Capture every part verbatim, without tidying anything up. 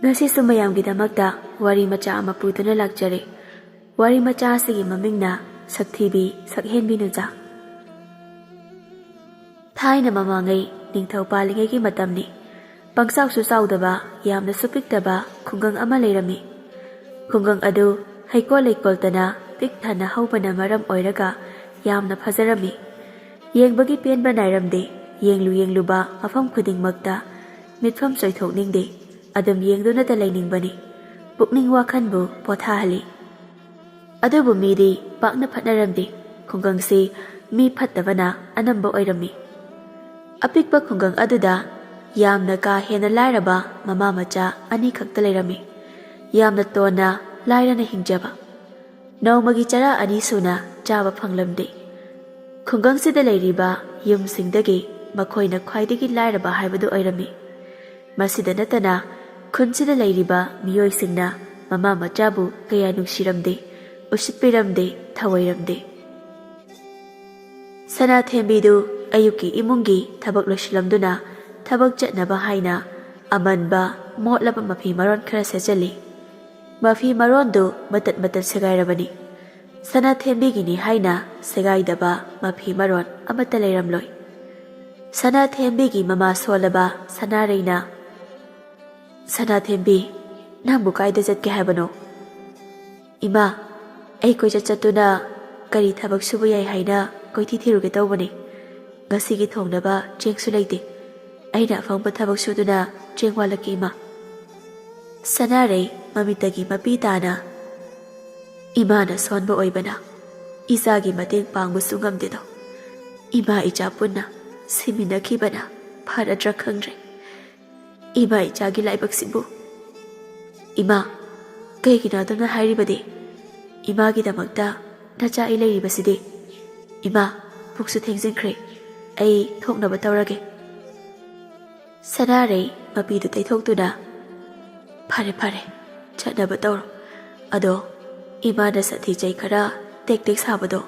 ꯉꯁꯤꯁꯨ ꯃꯌꯥꯝꯒꯤꯗꯃꯛꯇ ꯋꯥꯔꯤ ꯃꯆꯥ ꯑꯃ ꯄꯨꯗꯨꯅ ꯂꯥꯛꯆꯔꯦ꯫ ꯋꯥꯔꯤ ꯃꯆꯥ ꯑꯁꯤꯒꯤ ꯃꯃꯤꯡꯅ ꯁꯛꯊꯤꯕꯤ ꯁꯛꯍꯦꯟꯕꯤ ꯅꯨꯖꯥ꯫ ꯊꯥꯏꯅ ꯃꯃꯥꯡꯉꯩ ꯅꯤꯡꯊꯧ ꯄꯥꯜꯂꯤꯉꯩꯒꯤ ꯃꯇꯝꯅꯤ꯫ ꯄꯪꯆꯥꯎꯁꯨ ꯆꯥꯎꯗꯕ, ꯌꯥꯝꯅꯁꯨ ꯄꯤꯛꯇꯕ ꯈꯨꯡꯒꯪ ꯑꯃ ꯂꯩꯔꯝꯃꯤ꯫ ꯈꯨꯡꯒꯪ ꯑꯗꯨ ꯍꯩꯀꯣꯜ ꯂꯩꯀꯣꯜꯇꯅ ꯄꯤꯛ ꯊꯟꯅ ꯍꯧꯕꯅ ꯃꯔꯝ ꯑꯣꯏꯔꯒ ꯌꯥꯝꯅ ꯐꯖꯔꯝꯃꯤ꯫ ꯌꯦꯡꯕꯒꯤ ꯄꯦꯟꯕ ꯅꯥꯏꯔꯝꯗꯦ꯫ ꯌꯦꯡꯂꯨ ꯌꯦꯡꯂꯨꯕ ꯃꯐꯝ ꯈꯨꯗꯤꯡꯃꯛꯇ ꯃꯤꯠꯐꯝ ꯆꯣꯏꯊꯣꯛꯅꯤꯡꯗꯦ꯫ ꯑꯗꯨꯝ ꯌꯦꯡꯗꯨꯅꯇ ꯂꯩꯅꯤꯡꯕꯅꯤ꯫ ꯄꯨꯛꯅꯤꯡ ꯋꯥꯈꯟꯕꯨ ꯄꯣꯊꯥꯍꯜꯂꯤ꯫ ꯑꯗꯨꯕꯨ ꯃꯤꯗꯤ ꯄꯥꯛꯅ ꯐꯠꯅꯔꯝꯗꯦ꯫ ꯈꯨꯡꯒꯪꯁꯤ ꯃꯤ ꯐꯠꯇꯕꯅ ꯑꯅꯝꯕ ꯑꯣꯏꯔꯝꯃꯤ꯫ ꯑꯄꯤꯛꯄ ꯈꯨꯡꯒꯪ ꯑꯗꯨꯗ ꯌꯥꯝꯅ ꯀꯥ ꯍꯦꯟꯅ ꯂꯥꯏꯔꯕ ꯃꯃꯥ ꯃꯆꯥ ꯑꯅꯤꯈꯛꯇ ꯂꯩꯔꯝꯃꯤ꯫ ꯌꯥꯝꯅ ꯇꯣꯟꯅ ꯂꯥꯏꯔꯅ ꯍꯤꯡꯖꯕ꯫ ꯅꯣꯡꯃꯒꯤ ꯆꯔꯥ ꯑꯅꯤ ꯁꯨꯅ ꯆꯥꯕ ꯐꯪꯂꯝꯗꯦ꯫ ꯈꯨꯡꯒꯪꯁꯤꯗ ꯂꯩꯔꯤꯕ ꯌꯨꯝꯁꯤꯡꯗꯒꯤ ꯃꯈꯣꯏꯅ ꯈ꯭ꯋꯥꯏꯗꯒꯤ ꯂꯥꯏꯔꯕ ꯍꯥꯏꯕꯗꯨ ꯑꯣꯏꯔꯝꯃꯤ꯫ ꯃꯁꯤꯗ ꯅꯠꯇꯅ ꯈꯨꯟꯁꯤꯗ ꯂꯩꯔꯤꯕ ꯃꯤꯑꯣꯏꯁꯤꯡꯅ ꯃꯃꯥ ꯃꯆꯥꯕꯨ ꯀꯌꯥ ꯅꯨꯡꯁꯤꯔꯝꯗꯦ, ꯎꯁꯤꯠꯄꯤꯔꯝꯗꯦ, ꯊꯧꯑꯣꯏꯔꯝꯗꯦ꯫ ꯁꯅꯥꯊꯦꯝꯕꯤꯗꯨ ꯑꯌꯨꯛꯀꯤ ꯏꯃꯨꯡꯒꯤ ꯊꯕꯛ ꯂꯣꯏꯁꯤꯜꯂꯝꯗꯨꯅ ꯊꯕꯛ ꯆꯠꯅꯕ ꯍꯥꯏꯅ ꯑꯃꯟꯕ ꯃꯣꯠꯂꯕ ꯃꯐꯤ ꯃꯔꯣꯟ ꯈꯔ ꯁꯦꯠꯆꯜꯂꯤ꯫ ꯃꯐꯤ ꯃꯔꯣꯟꯗꯨ ꯃꯇꯠ ꯃꯇꯠ ꯁꯦꯒꯥꯏꯔꯕꯅꯤ꯫ ꯁꯅꯥꯊꯦꯝꯕꯤꯒꯤꯅꯤ ꯍꯥꯏꯅ ꯁꯦꯒꯥꯏꯗꯕ ꯃꯐꯤ ꯃꯔꯣꯟ ꯑꯃꯠꯇ ꯂꯩꯔꯝꯂꯣꯏ꯫ ꯁꯅꯥꯊꯦꯝꯕꯤꯒꯤ ꯃꯃꯥ ꯁꯣꯜꯂꯕ ꯁꯅꯥꯔꯩꯅ, "ꯁꯅꯥꯊꯦꯝꯕꯤ, ꯅꯪꯕꯨ ꯀꯥꯏꯗ ꯆꯠꯀꯦ ꯍꯥꯏꯕꯅꯣ?" "ꯏꯃꯥ, ꯑꯩ ꯀꯣꯏꯆꯠ ꯆꯠꯇꯨꯅ ꯀꯔꯤ ꯊꯕꯛ ꯁꯨꯕ ꯌꯥꯏ ꯍꯥꯏꯅ ꯀꯣꯏꯊꯤ ꯊꯤꯔꯨꯒꯦ ꯇꯧꯕꯅꯤ꯫ ꯉꯁꯤꯒꯤ ꯊꯣꯡꯅꯕ ꯆꯦꯡꯁꯨ ꯂꯩꯇꯦ꯫ ꯑꯩꯅ ꯑꯐꯪꯕ ꯊꯕꯛ ꯁꯨꯗꯨꯅ ꯆꯦꯡ ꯋꯥꯜꯂꯛꯀꯦ, ꯏꯃꯥ꯫" ꯁꯅꯥꯔꯩ ꯃꯃꯤꯠꯇꯒꯤ ꯃꯄꯤ ꯇꯥꯅ, "ꯏꯃꯥꯅ ꯁꯣꯟꯕ ꯑꯣꯏꯕꯅ ꯏꯆꯥꯒꯤ ꯃꯇꯦꯡ ꯄꯥꯡꯕꯁꯨ ꯉꯝꯗꯦꯗꯣ꯫ ꯏꯃꯥ ꯏꯆꯥ ꯄꯨꯟꯅ ꯁꯤꯃꯤꯟꯅꯈꯤꯕꯅ ꯐꯔꯗ꯭ꯔꯥ ꯈꯪꯗ꯭ꯔꯦ꯫ ꯏꯃꯥ ꯏꯆꯥꯒꯤ ꯂꯥꯏꯕꯛꯁꯤꯕꯨ꯫" "ꯏꯃꯥ, ꯀꯩꯒꯤꯅꯣ ꯑꯗꯨꯝꯅ ꯍꯥꯏꯔꯤꯕꯗꯤ? ꯏꯃꯥꯒꯤꯗꯃꯛꯇ ꯅꯆꯥ ꯑꯩ ꯂꯩꯔꯤꯕꯁꯤꯗꯤ꯫ ꯏꯃꯥ, ꯄꯨꯛꯁꯨ ꯊꯦꯡꯖꯤꯟꯈ꯭ꯔꯦ, ꯑꯩ ꯊꯣꯛꯅꯕ ꯇꯧꯔꯒꯦ꯫" ꯁꯅꯥꯔꯩ ꯃꯄꯤꯗꯨ ꯇꯩꯊꯣꯛꯇꯨꯅ, "ꯐꯔꯦ, ꯐꯔꯦ, ꯆꯠꯅꯕ ꯇꯧꯔꯣ꯫ ꯑꯗꯣ ꯏꯃꯥꯅ ꯁꯟꯊꯤ ꯆꯩ ꯈꯔ ꯇꯦꯛ ꯇꯦꯛ ꯁꯥꯕꯗꯣ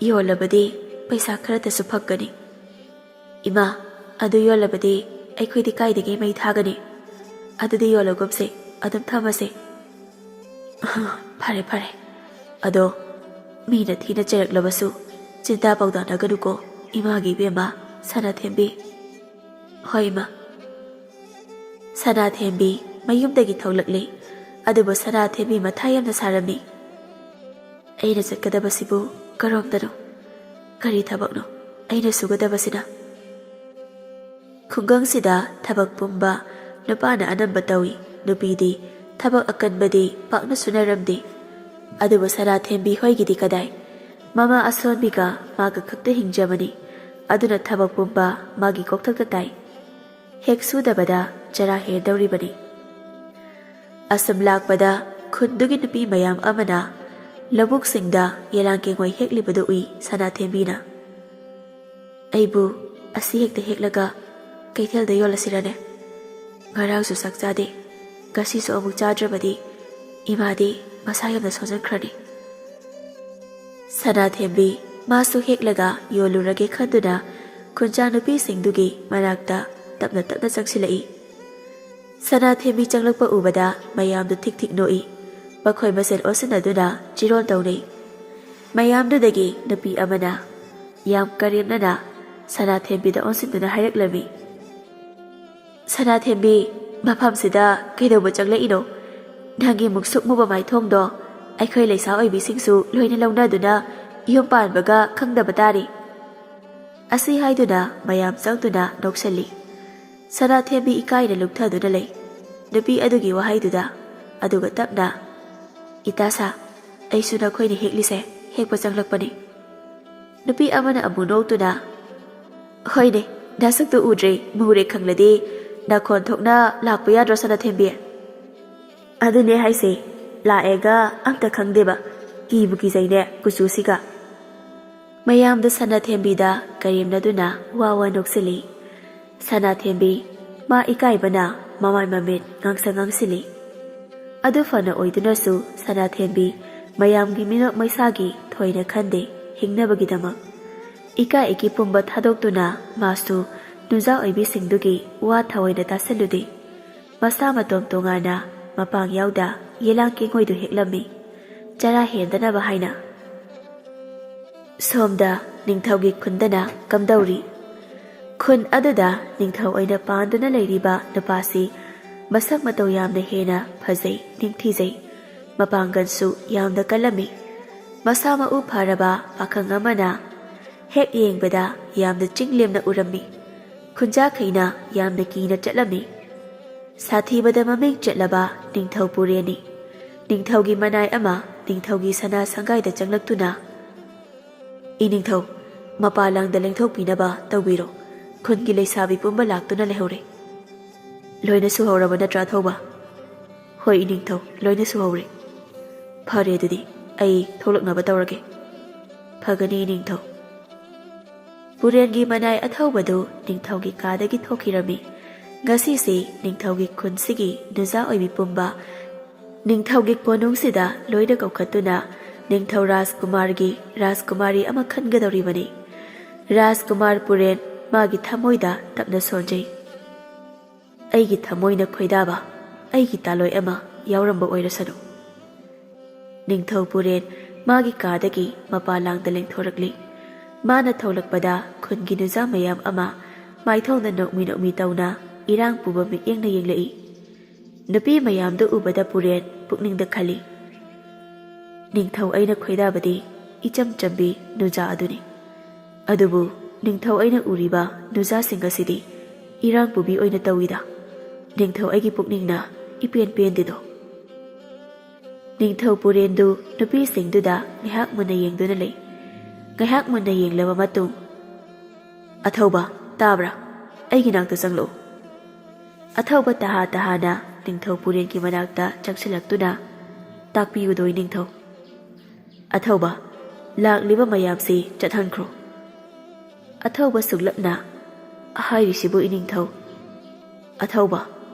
ꯌꯣꯜꯂꯕꯗꯤ ꯄꯩꯁꯥ ꯈꯔꯇꯁꯨ ꯐꯪꯒꯅꯤ꯫" "ꯏꯃꯥ, ꯑꯗꯨ ꯌꯣꯜꯂꯕꯗꯤ ꯑꯩꯈꯣꯏꯗꯤ ꯀꯥꯏꯗꯒꯤ ꯃꯩ ꯊꯥꯒꯅꯤ? ꯑꯗꯨꯗꯤ ꯌꯣꯜꯂꯒꯨꯝꯁꯦ, ꯑꯗꯨꯝ ꯊꯝꯃꯁꯦ꯫ ꯐꯔꯦ ꯐꯔꯦ꯫ ꯑꯗꯣ ꯃꯤꯅ ꯊꯤꯅ ꯆꯩꯔꯛꯂꯕꯁꯨ ꯆꯤꯟꯗꯥ ꯄꯥꯎꯗꯥꯅꯒꯅꯨꯀꯣ, ꯏꯃꯥꯒꯤ ꯏꯕꯦꯝꯃ ꯁꯅꯥꯊꯦꯝꯕꯤ꯫ ꯍꯣꯏ ꯏꯃꯥ꯫ ꯁꯅꯥꯊꯦꯝꯕꯤ ꯃꯌꯨꯝꯗꯒꯤ ꯊꯣꯛꯂꯛꯂꯤ꯫ ꯑꯗꯨꯕꯨ ꯁꯅꯥꯊꯦꯝꯕꯤ ꯃꯊꯥ ꯌꯥꯝꯅ ꯁꯥꯔꯝꯃꯤ꯫ ꯑꯩꯅ ꯆꯠꯀꯗꯕꯁꯤꯕꯨ ꯀꯔꯣꯝꯗꯅꯣ? ꯀꯔꯤ ꯊꯕꯛꯅꯣ ꯑꯩꯅ ꯁꯨꯒꯗꯕꯁꯤꯅ? ꯈꯨꯡꯒꯪꯁꯤꯗ ꯊꯕꯛ ꯄꯨꯝꯕ ꯅꯨꯄꯥꯅ ꯑꯅꯝꯕ ꯇꯧꯏ꯫ ꯅꯨꯄꯤꯗꯤ ꯊꯕꯛ ꯑꯀꯟꯕꯗꯤ ꯄꯥꯛꯅ ꯁꯨꯅꯔꯝꯗꯦ꯫ ꯑꯗꯨꯕꯨ ꯁꯅꯥꯊꯦꯝꯕꯤ ꯍꯣꯏꯒꯤꯗꯤ ꯀꯗꯥꯏ? ꯃꯃꯥ ꯑꯁꯣꯟꯕꯤꯒ ꯃꯥꯒ ꯈꯛꯇ ꯍꯤꯡꯖꯕꯅꯤ꯫ ꯑꯗꯨꯅ ꯊꯕꯛ ꯄꯨꯝꯕ ꯃꯥꯒꯤ ꯀꯣꯛꯊꯛꯇ ꯇꯥꯏ꯫ ꯍꯦꯛ ꯁꯨꯗꯕꯗ ꯆꯔꯥ ꯍꯦꯟꯗꯧꯔꯤꯕꯅꯤ꯫ ꯑꯁꯨꯝ ꯂꯥꯛꯄꯗ ꯈꯨꯟꯗꯨꯒꯤ ꯅꯨꯄꯤ ꯃꯌꯥꯝ ꯑꯃꯅ ꯂꯧꯕꯨꯛꯁꯤꯡꯗ ꯌꯦꯂꯥꯡ ꯀꯦꯡꯉꯣꯏ ꯍꯦꯛꯂꯤꯕꯗꯨ ꯎꯏ ꯁꯅꯥꯊꯦꯝꯕꯤꯅ꯫ ꯑꯩꯕꯨ ꯑꯁꯤ ꯍꯦꯛꯇ ꯍꯦꯛꯂꯒ ꯀꯩꯊꯦꯜꯗ ꯌꯣꯜꯂꯁꯤꯔꯅꯦ? ꯉꯔꯥꯡꯁꯨ ꯆꯥꯛ ꯆꯥꯗꯦ, ꯉꯁꯤꯁꯨ ꯑꯃꯨꯛ ꯆꯥꯗ꯭ꯔꯕꯗꯤ ꯏꯃꯥꯗꯤ ꯃꯁꯥ ꯌꯥꯝꯅ ꯁꯣꯟꯖꯟꯈ꯭ꯔꯅꯤ꯫ ꯁꯅꯥꯊꯦꯝꯕꯤ ꯃꯥꯁꯨ ꯍꯦꯛꯂꯒ ꯌꯣꯜꯂꯨꯔꯒꯦ ꯈꯟꯗꯨꯅ ꯈꯨꯟꯖꯥ ꯅꯨꯄꯤꯁꯤꯡꯗꯨꯒꯤ ꯃꯅꯥꯛꯇ ꯇꯞꯅ ꯇꯞꯅ ꯆꯪꯁꯤꯜꯂꯛꯏ꯫ ꯁꯅꯥꯊꯦꯝꯕꯤ ꯆꯪꯂꯛꯄ ꯎꯕꯗ ꯃꯌꯥꯝꯗꯨ ꯊꯤꯛ ꯊꯤꯛ ꯅꯣꯛꯏ꯫ ꯃꯈꯣꯏ ꯃꯁꯦꯜ ꯑꯣꯟꯁꯤꯟꯅꯗꯨꯅ ꯆꯤꯔꯣꯜ ꯇꯧꯅꯩ꯫ ꯃꯌꯥꯝꯗꯨꯗꯒꯤ ꯅꯨꯄꯤ ꯑꯃꯅ ꯌꯥꯝ ꯀꯔꯦꯝꯅꯅ ꯁꯅꯥꯊꯦꯝꯕꯤꯗ ꯑꯣꯟꯁꯤꯟꯗꯨꯅ ꯍꯥꯏꯔꯛꯂꯝꯃꯤ, "ꯁꯅꯥꯊꯦꯝꯕꯤ, ꯃꯐꯝꯁꯤꯗ ꯀꯩꯗꯧꯕ ꯆꯪꯂꯛꯏꯅꯣ? ꯅꯪꯒꯤ ꯃꯨꯛꯁꯨꯛ ꯃꯨꯕ ꯃꯥꯏꯊꯣꯡꯗꯣ ꯑꯩꯈꯣꯏ ꯂꯩꯁꯥ ꯑꯣꯏꯕꯤꯁꯤꯡꯁꯨ ꯂꯣꯏꯅ ꯂꯧꯅꯗꯨꯅ ꯌꯨꯝ ꯄꯥꯟꯕꯒ ꯈꯪꯗꯕ ꯇꯥꯔꯦ꯫" ꯑꯁꯤ ꯍꯥꯏꯗꯨꯅ ꯃꯌꯥꯝ ꯆꯪꯗꯨꯅ ꯅꯣꯛꯁꯜꯂꯤ꯫ ꯁꯅꯥꯊꯦꯝꯕꯤ ꯏꯀꯥꯏꯅ ꯂꯨꯞꯊꯗꯨꯅ ꯂꯩ ꯅꯨꯄꯤ ꯑꯗꯨꯒꯤ ꯋꯥꯍꯩꯗꯨꯗ꯫ ꯑꯗꯨꯒ ꯇꯞꯅ, "ꯏꯇꯥꯁꯥ, ꯑꯩꯁꯨ ꯅꯈꯣꯏꯅ ꯍꯦꯛꯂꯤꯁꯦ ꯍꯦꯛꯄ ꯆꯪꯂꯛꯄꯅꯤ꯫" ꯅꯨꯄꯤ ꯑꯃꯅ ꯑꯃꯨꯛ ꯅꯣꯛꯇꯨꯅ, "ꯍꯣꯏꯅꯦ, ꯅꯁꯛꯇꯨ ꯎꯗ꯭ꯔꯦ, ꯃꯨꯔꯦ ꯈꯪꯂꯗꯤ ꯅꯈꯣꯟ ꯊꯣꯛꯅ ꯂꯥꯛꯄ ꯌꯥꯗ꯭ꯔꯣ ꯁꯅꯥꯊꯦꯝꯕꯤ?" "ꯑꯗꯨꯅꯦ ꯍꯥꯏꯁꯦ, ꯂꯥꯛꯑꯦꯒ ꯑꯝꯇ ꯈꯪꯗꯦꯕ, ꯀꯤꯕꯨ ꯀꯤꯖꯩꯅꯦ ꯀꯨꯆꯨꯁꯤꯒ꯫" ꯃꯌꯥꯝꯗꯨ ꯁꯅꯥꯊꯦꯝꯕꯤꯗ ꯀꯔꯦꯝꯅꯗꯨꯅ ꯋꯥ ꯋꯥ ꯅꯣꯛꯁꯤꯜꯂꯤ꯫ ꯁꯅꯥꯊꯦꯝꯕꯤ ꯃꯥ ꯏꯀꯥꯏꯕꯅ ꯃꯃꯥꯏ ꯃꯃꯤꯠ ꯉꯥꯡꯁꯪ ꯉꯥꯡꯁꯤꯜꯂꯤ꯫ ꯑꯗꯨ ꯐꯅ ꯑꯣꯏꯗꯨꯅꯁꯨ ꯁꯅꯥꯊꯦꯝꯕꯤ ꯃꯌꯥꯝꯒꯤ ꯃꯤꯅꯣꯛ ꯃꯩꯁꯥꯒꯤ ꯊꯣꯏꯅ ꯈꯟꯗꯦ ꯍꯤꯡꯅꯕꯒꯤꯗꯃꯛ꯫ ꯏꯀꯥꯏ ꯏꯀꯤ ꯄꯨꯝꯕ ꯊꯥꯗꯣꯛꯇꯨꯅ ꯃꯥꯁꯨ ꯅꯨꯡꯖꯥ ꯑꯣꯏꯕꯤꯁꯤꯡꯗꯨꯒꯤ ꯋꯥ ꯊꯑꯣꯏꯅ ꯇꯥꯁꯜꯂꯨꯗꯦ꯫ ꯃꯁꯥ ꯃꯇꯣꯝ ꯇꯣꯉꯥꯟꯅ ꯃꯄꯥꯡ ꯌꯥꯎꯗ ꯌꯦꯂꯥꯡ ꯀꯦꯡꯉꯣꯏꯗꯨ ꯍꯦꯛꯂꯝꯃꯤ, ꯆꯔꯥ ꯍꯦꯟꯗꯅꯕ ꯍꯥꯏꯅ꯫ ꯁꯣꯝꯗ ꯅꯤꯡꯊꯧꯒꯤ ꯈꯨꯟꯗꯅ ꯀꯝꯗꯧꯔꯤ? ꯈꯨꯟ ꯑꯗꯨꯗ ꯅꯤꯡꯊꯧ ꯑꯣꯏꯅ ꯄꯥꯟꯗꯨꯅ ꯂꯩꯔꯤꯕ ꯅꯨꯄꯥꯁꯤ ꯃꯁꯛ ꯃꯇꯧ ꯌꯥꯝꯅ ꯍꯦꯟꯅ ꯐꯖꯩ, ꯅꯤꯡꯊꯤꯖꯩ꯫ ꯃꯄꯥꯡꯒꯜꯁꯨ ꯌꯥꯝꯅ ꯀꯜꯂꯝꯃꯤ꯫ ꯃꯁꯥ ꯃꯎ ꯐꯔꯕ ꯄꯥꯈꯪ ꯑꯃꯅ ꯍꯦꯛ ꯌꯦꯡꯕꯗ ꯌꯥꯝꯅ ꯆꯤꯡ ꯂꯦꯝꯅ ꯎꯔꯝꯃꯤ꯫ ꯈꯨꯟꯖꯥꯈꯩꯅ ꯌꯥꯝꯅ ꯀꯤꯅ ꯆꯠꯂꯝꯃꯤ꯫ ꯁꯥꯊꯤꯕꯗ ꯃꯃꯤꯡ ꯆꯠꯂꯕ ꯅꯤꯡꯊꯧ ꯄꯨꯔꯦꯟꯅꯤ꯫ ꯅꯤꯡꯊꯧꯒꯤ ꯃꯅꯥꯏ ꯑꯃ ꯅꯤꯡꯊꯧꯒꯤ ꯁꯅꯥ ꯁꯪꯒꯥꯏꯗ ꯆꯪꯂꯛꯇꯨꯅ, "ꯏꯅꯤꯡꯊꯧ, ꯃꯄꯥ ꯂꯥꯡꯗ ꯂꯦꯡꯊꯣꯛꯄꯤꯅꯕ ꯇꯧꯕꯤꯔꯣ꯫ ꯈꯨꯟꯒꯤ ꯂꯩꯁꯥꯕꯤ ꯄꯨꯝꯕ ꯂꯥꯛꯇꯨꯅ ꯂꯩꯍꯧꯔꯦ꯫" "ꯂꯣꯏꯅ ꯁꯨꯍꯧꯔꯕ ꯅꯠꯇ꯭ꯔꯥ, ꯑꯊꯧꯕ?" "ꯍꯣꯏ ꯏꯅꯤꯡꯊꯧ, ꯂꯣꯏꯅ ꯁꯨꯍꯧꯔꯦ꯫" "ꯐꯔꯦ, ꯑꯗꯨꯗꯤ ꯑꯩ ꯊꯣꯛꯂꯛꯅꯕ ꯇꯧꯔꯒꯦ꯫" "ꯐꯒꯅꯤ ꯏꯅꯤꯡꯊꯧ꯫" ꯄꯨꯔꯦꯟꯒꯤ ꯃꯅꯥꯏ ꯑꯊꯧꯕꯗꯨ ꯅꯤꯡꯊꯧꯒꯤ ꯀꯥꯗꯒꯤ ꯊꯣꯛꯈꯤꯔꯝꯃꯤ꯫ ꯉꯁꯤꯁꯤ ꯅꯤꯡꯊꯧꯒꯤ ꯈꯨꯟꯁꯤꯒꯤ ꯅꯨꯖꯥ ꯑꯣꯏꯕꯤ ꯄꯨꯝꯕ ꯅꯤꯡꯊꯧꯒꯤ ꯀꯣꯅꯨꯡꯁꯤꯗ ꯂꯣꯏꯅ ꯀꯧꯈꯠꯇꯨꯅ ꯅꯤꯡꯊꯧ ꯔꯥꯖꯀꯨꯃꯥꯔꯒꯤ ꯔꯥꯖꯀꯨꯃꯥꯔꯤ ꯑꯃ ꯈꯟꯒꯗꯧꯔꯤꯕꯅꯤ꯫ ꯔꯥꯖꯀꯨꯃꯥꯔ ꯄꯨꯔꯦꯟ ꯃꯥꯒꯤ ꯊꯃꯣꯏꯗ ꯇꯞꯅ ꯁꯣꯟꯖꯩ꯫ "ꯑꯩꯒꯤ ꯊꯃꯣꯏꯅ ꯈꯣꯏꯗꯥꯕ ꯑꯩꯒꯤ ꯇꯥꯂꯣꯏ ꯑꯃ ꯌꯥꯎꯔꯝꯕ ꯑꯣꯏꯔꯁꯅꯨ꯫" ꯅꯤꯡꯊꯧ ꯄꯨꯔꯦꯟ ꯃꯥꯒꯤ ꯀꯥꯗꯒꯤ ꯃꯄꯥ ꯂꯥꯡꯗ ꯂꯦꯡꯊꯣꯔꯛꯂꯤ꯫ ꯃꯥꯅ ꯊꯣꯛꯂꯛꯄꯗ ꯈꯨꯟꯒꯤ ꯅꯨꯖꯥ ꯃꯌꯥꯝ ꯑꯃ ꯃꯥꯏꯊꯣꯡꯗ ꯅꯣꯛꯃꯤ ꯅꯣꯛꯃꯤ ꯇꯧꯅ ꯏꯔꯥꯡ ꯄꯨꯕ ꯃꯤꯠꯌꯦꯡꯅ ꯌꯦꯡꯂꯛꯏ꯫ ꯅꯨꯄꯤ ꯃꯌꯥꯝꯗꯨ ꯎꯕꯗ ꯄꯨꯔꯦꯟ ꯄꯨꯛꯅꯤꯡꯗ ꯈꯜꯂꯤ, "ꯅꯤꯡꯊꯧ ꯑꯩꯅ ꯈꯣꯏꯗꯥꯕꯗꯤ ꯏꯆꯝ ꯆꯝꯕꯤ ꯅꯨꯖꯥ ꯑꯗꯨꯅꯤ꯫ ꯑꯗꯨꯕꯨ ꯅꯤꯡꯊꯧ ꯑꯩꯅ ꯎꯔꯤꯕ ꯅꯨꯖꯥꯁꯤꯡ ꯑꯁꯤꯗꯤ ꯏꯔꯥꯡ ꯄꯨꯕꯤ ꯑꯣꯏꯅ ꯇꯧꯏꯗ꯫ ꯅꯤꯡꯊꯧ ꯑꯩꯒꯤ ꯄꯨꯛꯅꯤꯡꯅ ꯏꯄꯦꯟ ꯄꯦꯟꯗꯦꯗꯣ꯫" ꯅꯤꯡꯊꯧ ꯄꯨꯔꯦꯟꯗꯨ ꯅꯨꯄꯤꯁꯤꯡꯗꯨꯗ ꯉꯥꯏꯍꯥꯛ ꯃꯨꯟꯅ ꯌꯦꯡꯗꯨꯅ ꯂꯩ꯫ ꯉꯥꯏꯍꯥꯛ ꯃꯨꯟꯅ ꯌꯦꯡꯂꯕ ꯃꯇꯨꯡ, "ꯑꯊꯧꯕ, ꯇꯥꯕ꯭ꯔꯥ? ꯑꯩꯒꯤ ꯅꯥꯛꯇ ꯆꯪꯂꯛꯎ꯫" ꯑꯊꯧꯕ ꯇꯍꯥ ꯇꯍꯥꯅ ꯅꯤꯡꯊꯧ ꯄꯨꯔꯦꯟꯒꯤ ꯃꯅꯥꯛꯇ ꯆꯪꯁꯤꯜꯂꯛꯇꯨꯅ, "ꯇꯥꯛꯄꯤꯌꯨꯗꯣꯏ ꯅꯤꯡꯊꯧ꯫" "ꯑꯊꯧꯕ, ꯂꯥꯛꯂꯤꯕ ꯃꯌꯥꯝꯁꯤ ꯆꯠꯍꯟꯈ꯭ꯔꯣ꯫" ꯑꯊꯧꯕ ꯁꯨꯛꯂꯞꯅ, "ꯍꯥꯏꯔꯤꯁꯤꯕꯨ ꯏꯅꯤꯡꯊꯧ꯫" "ꯑꯊꯧꯕ,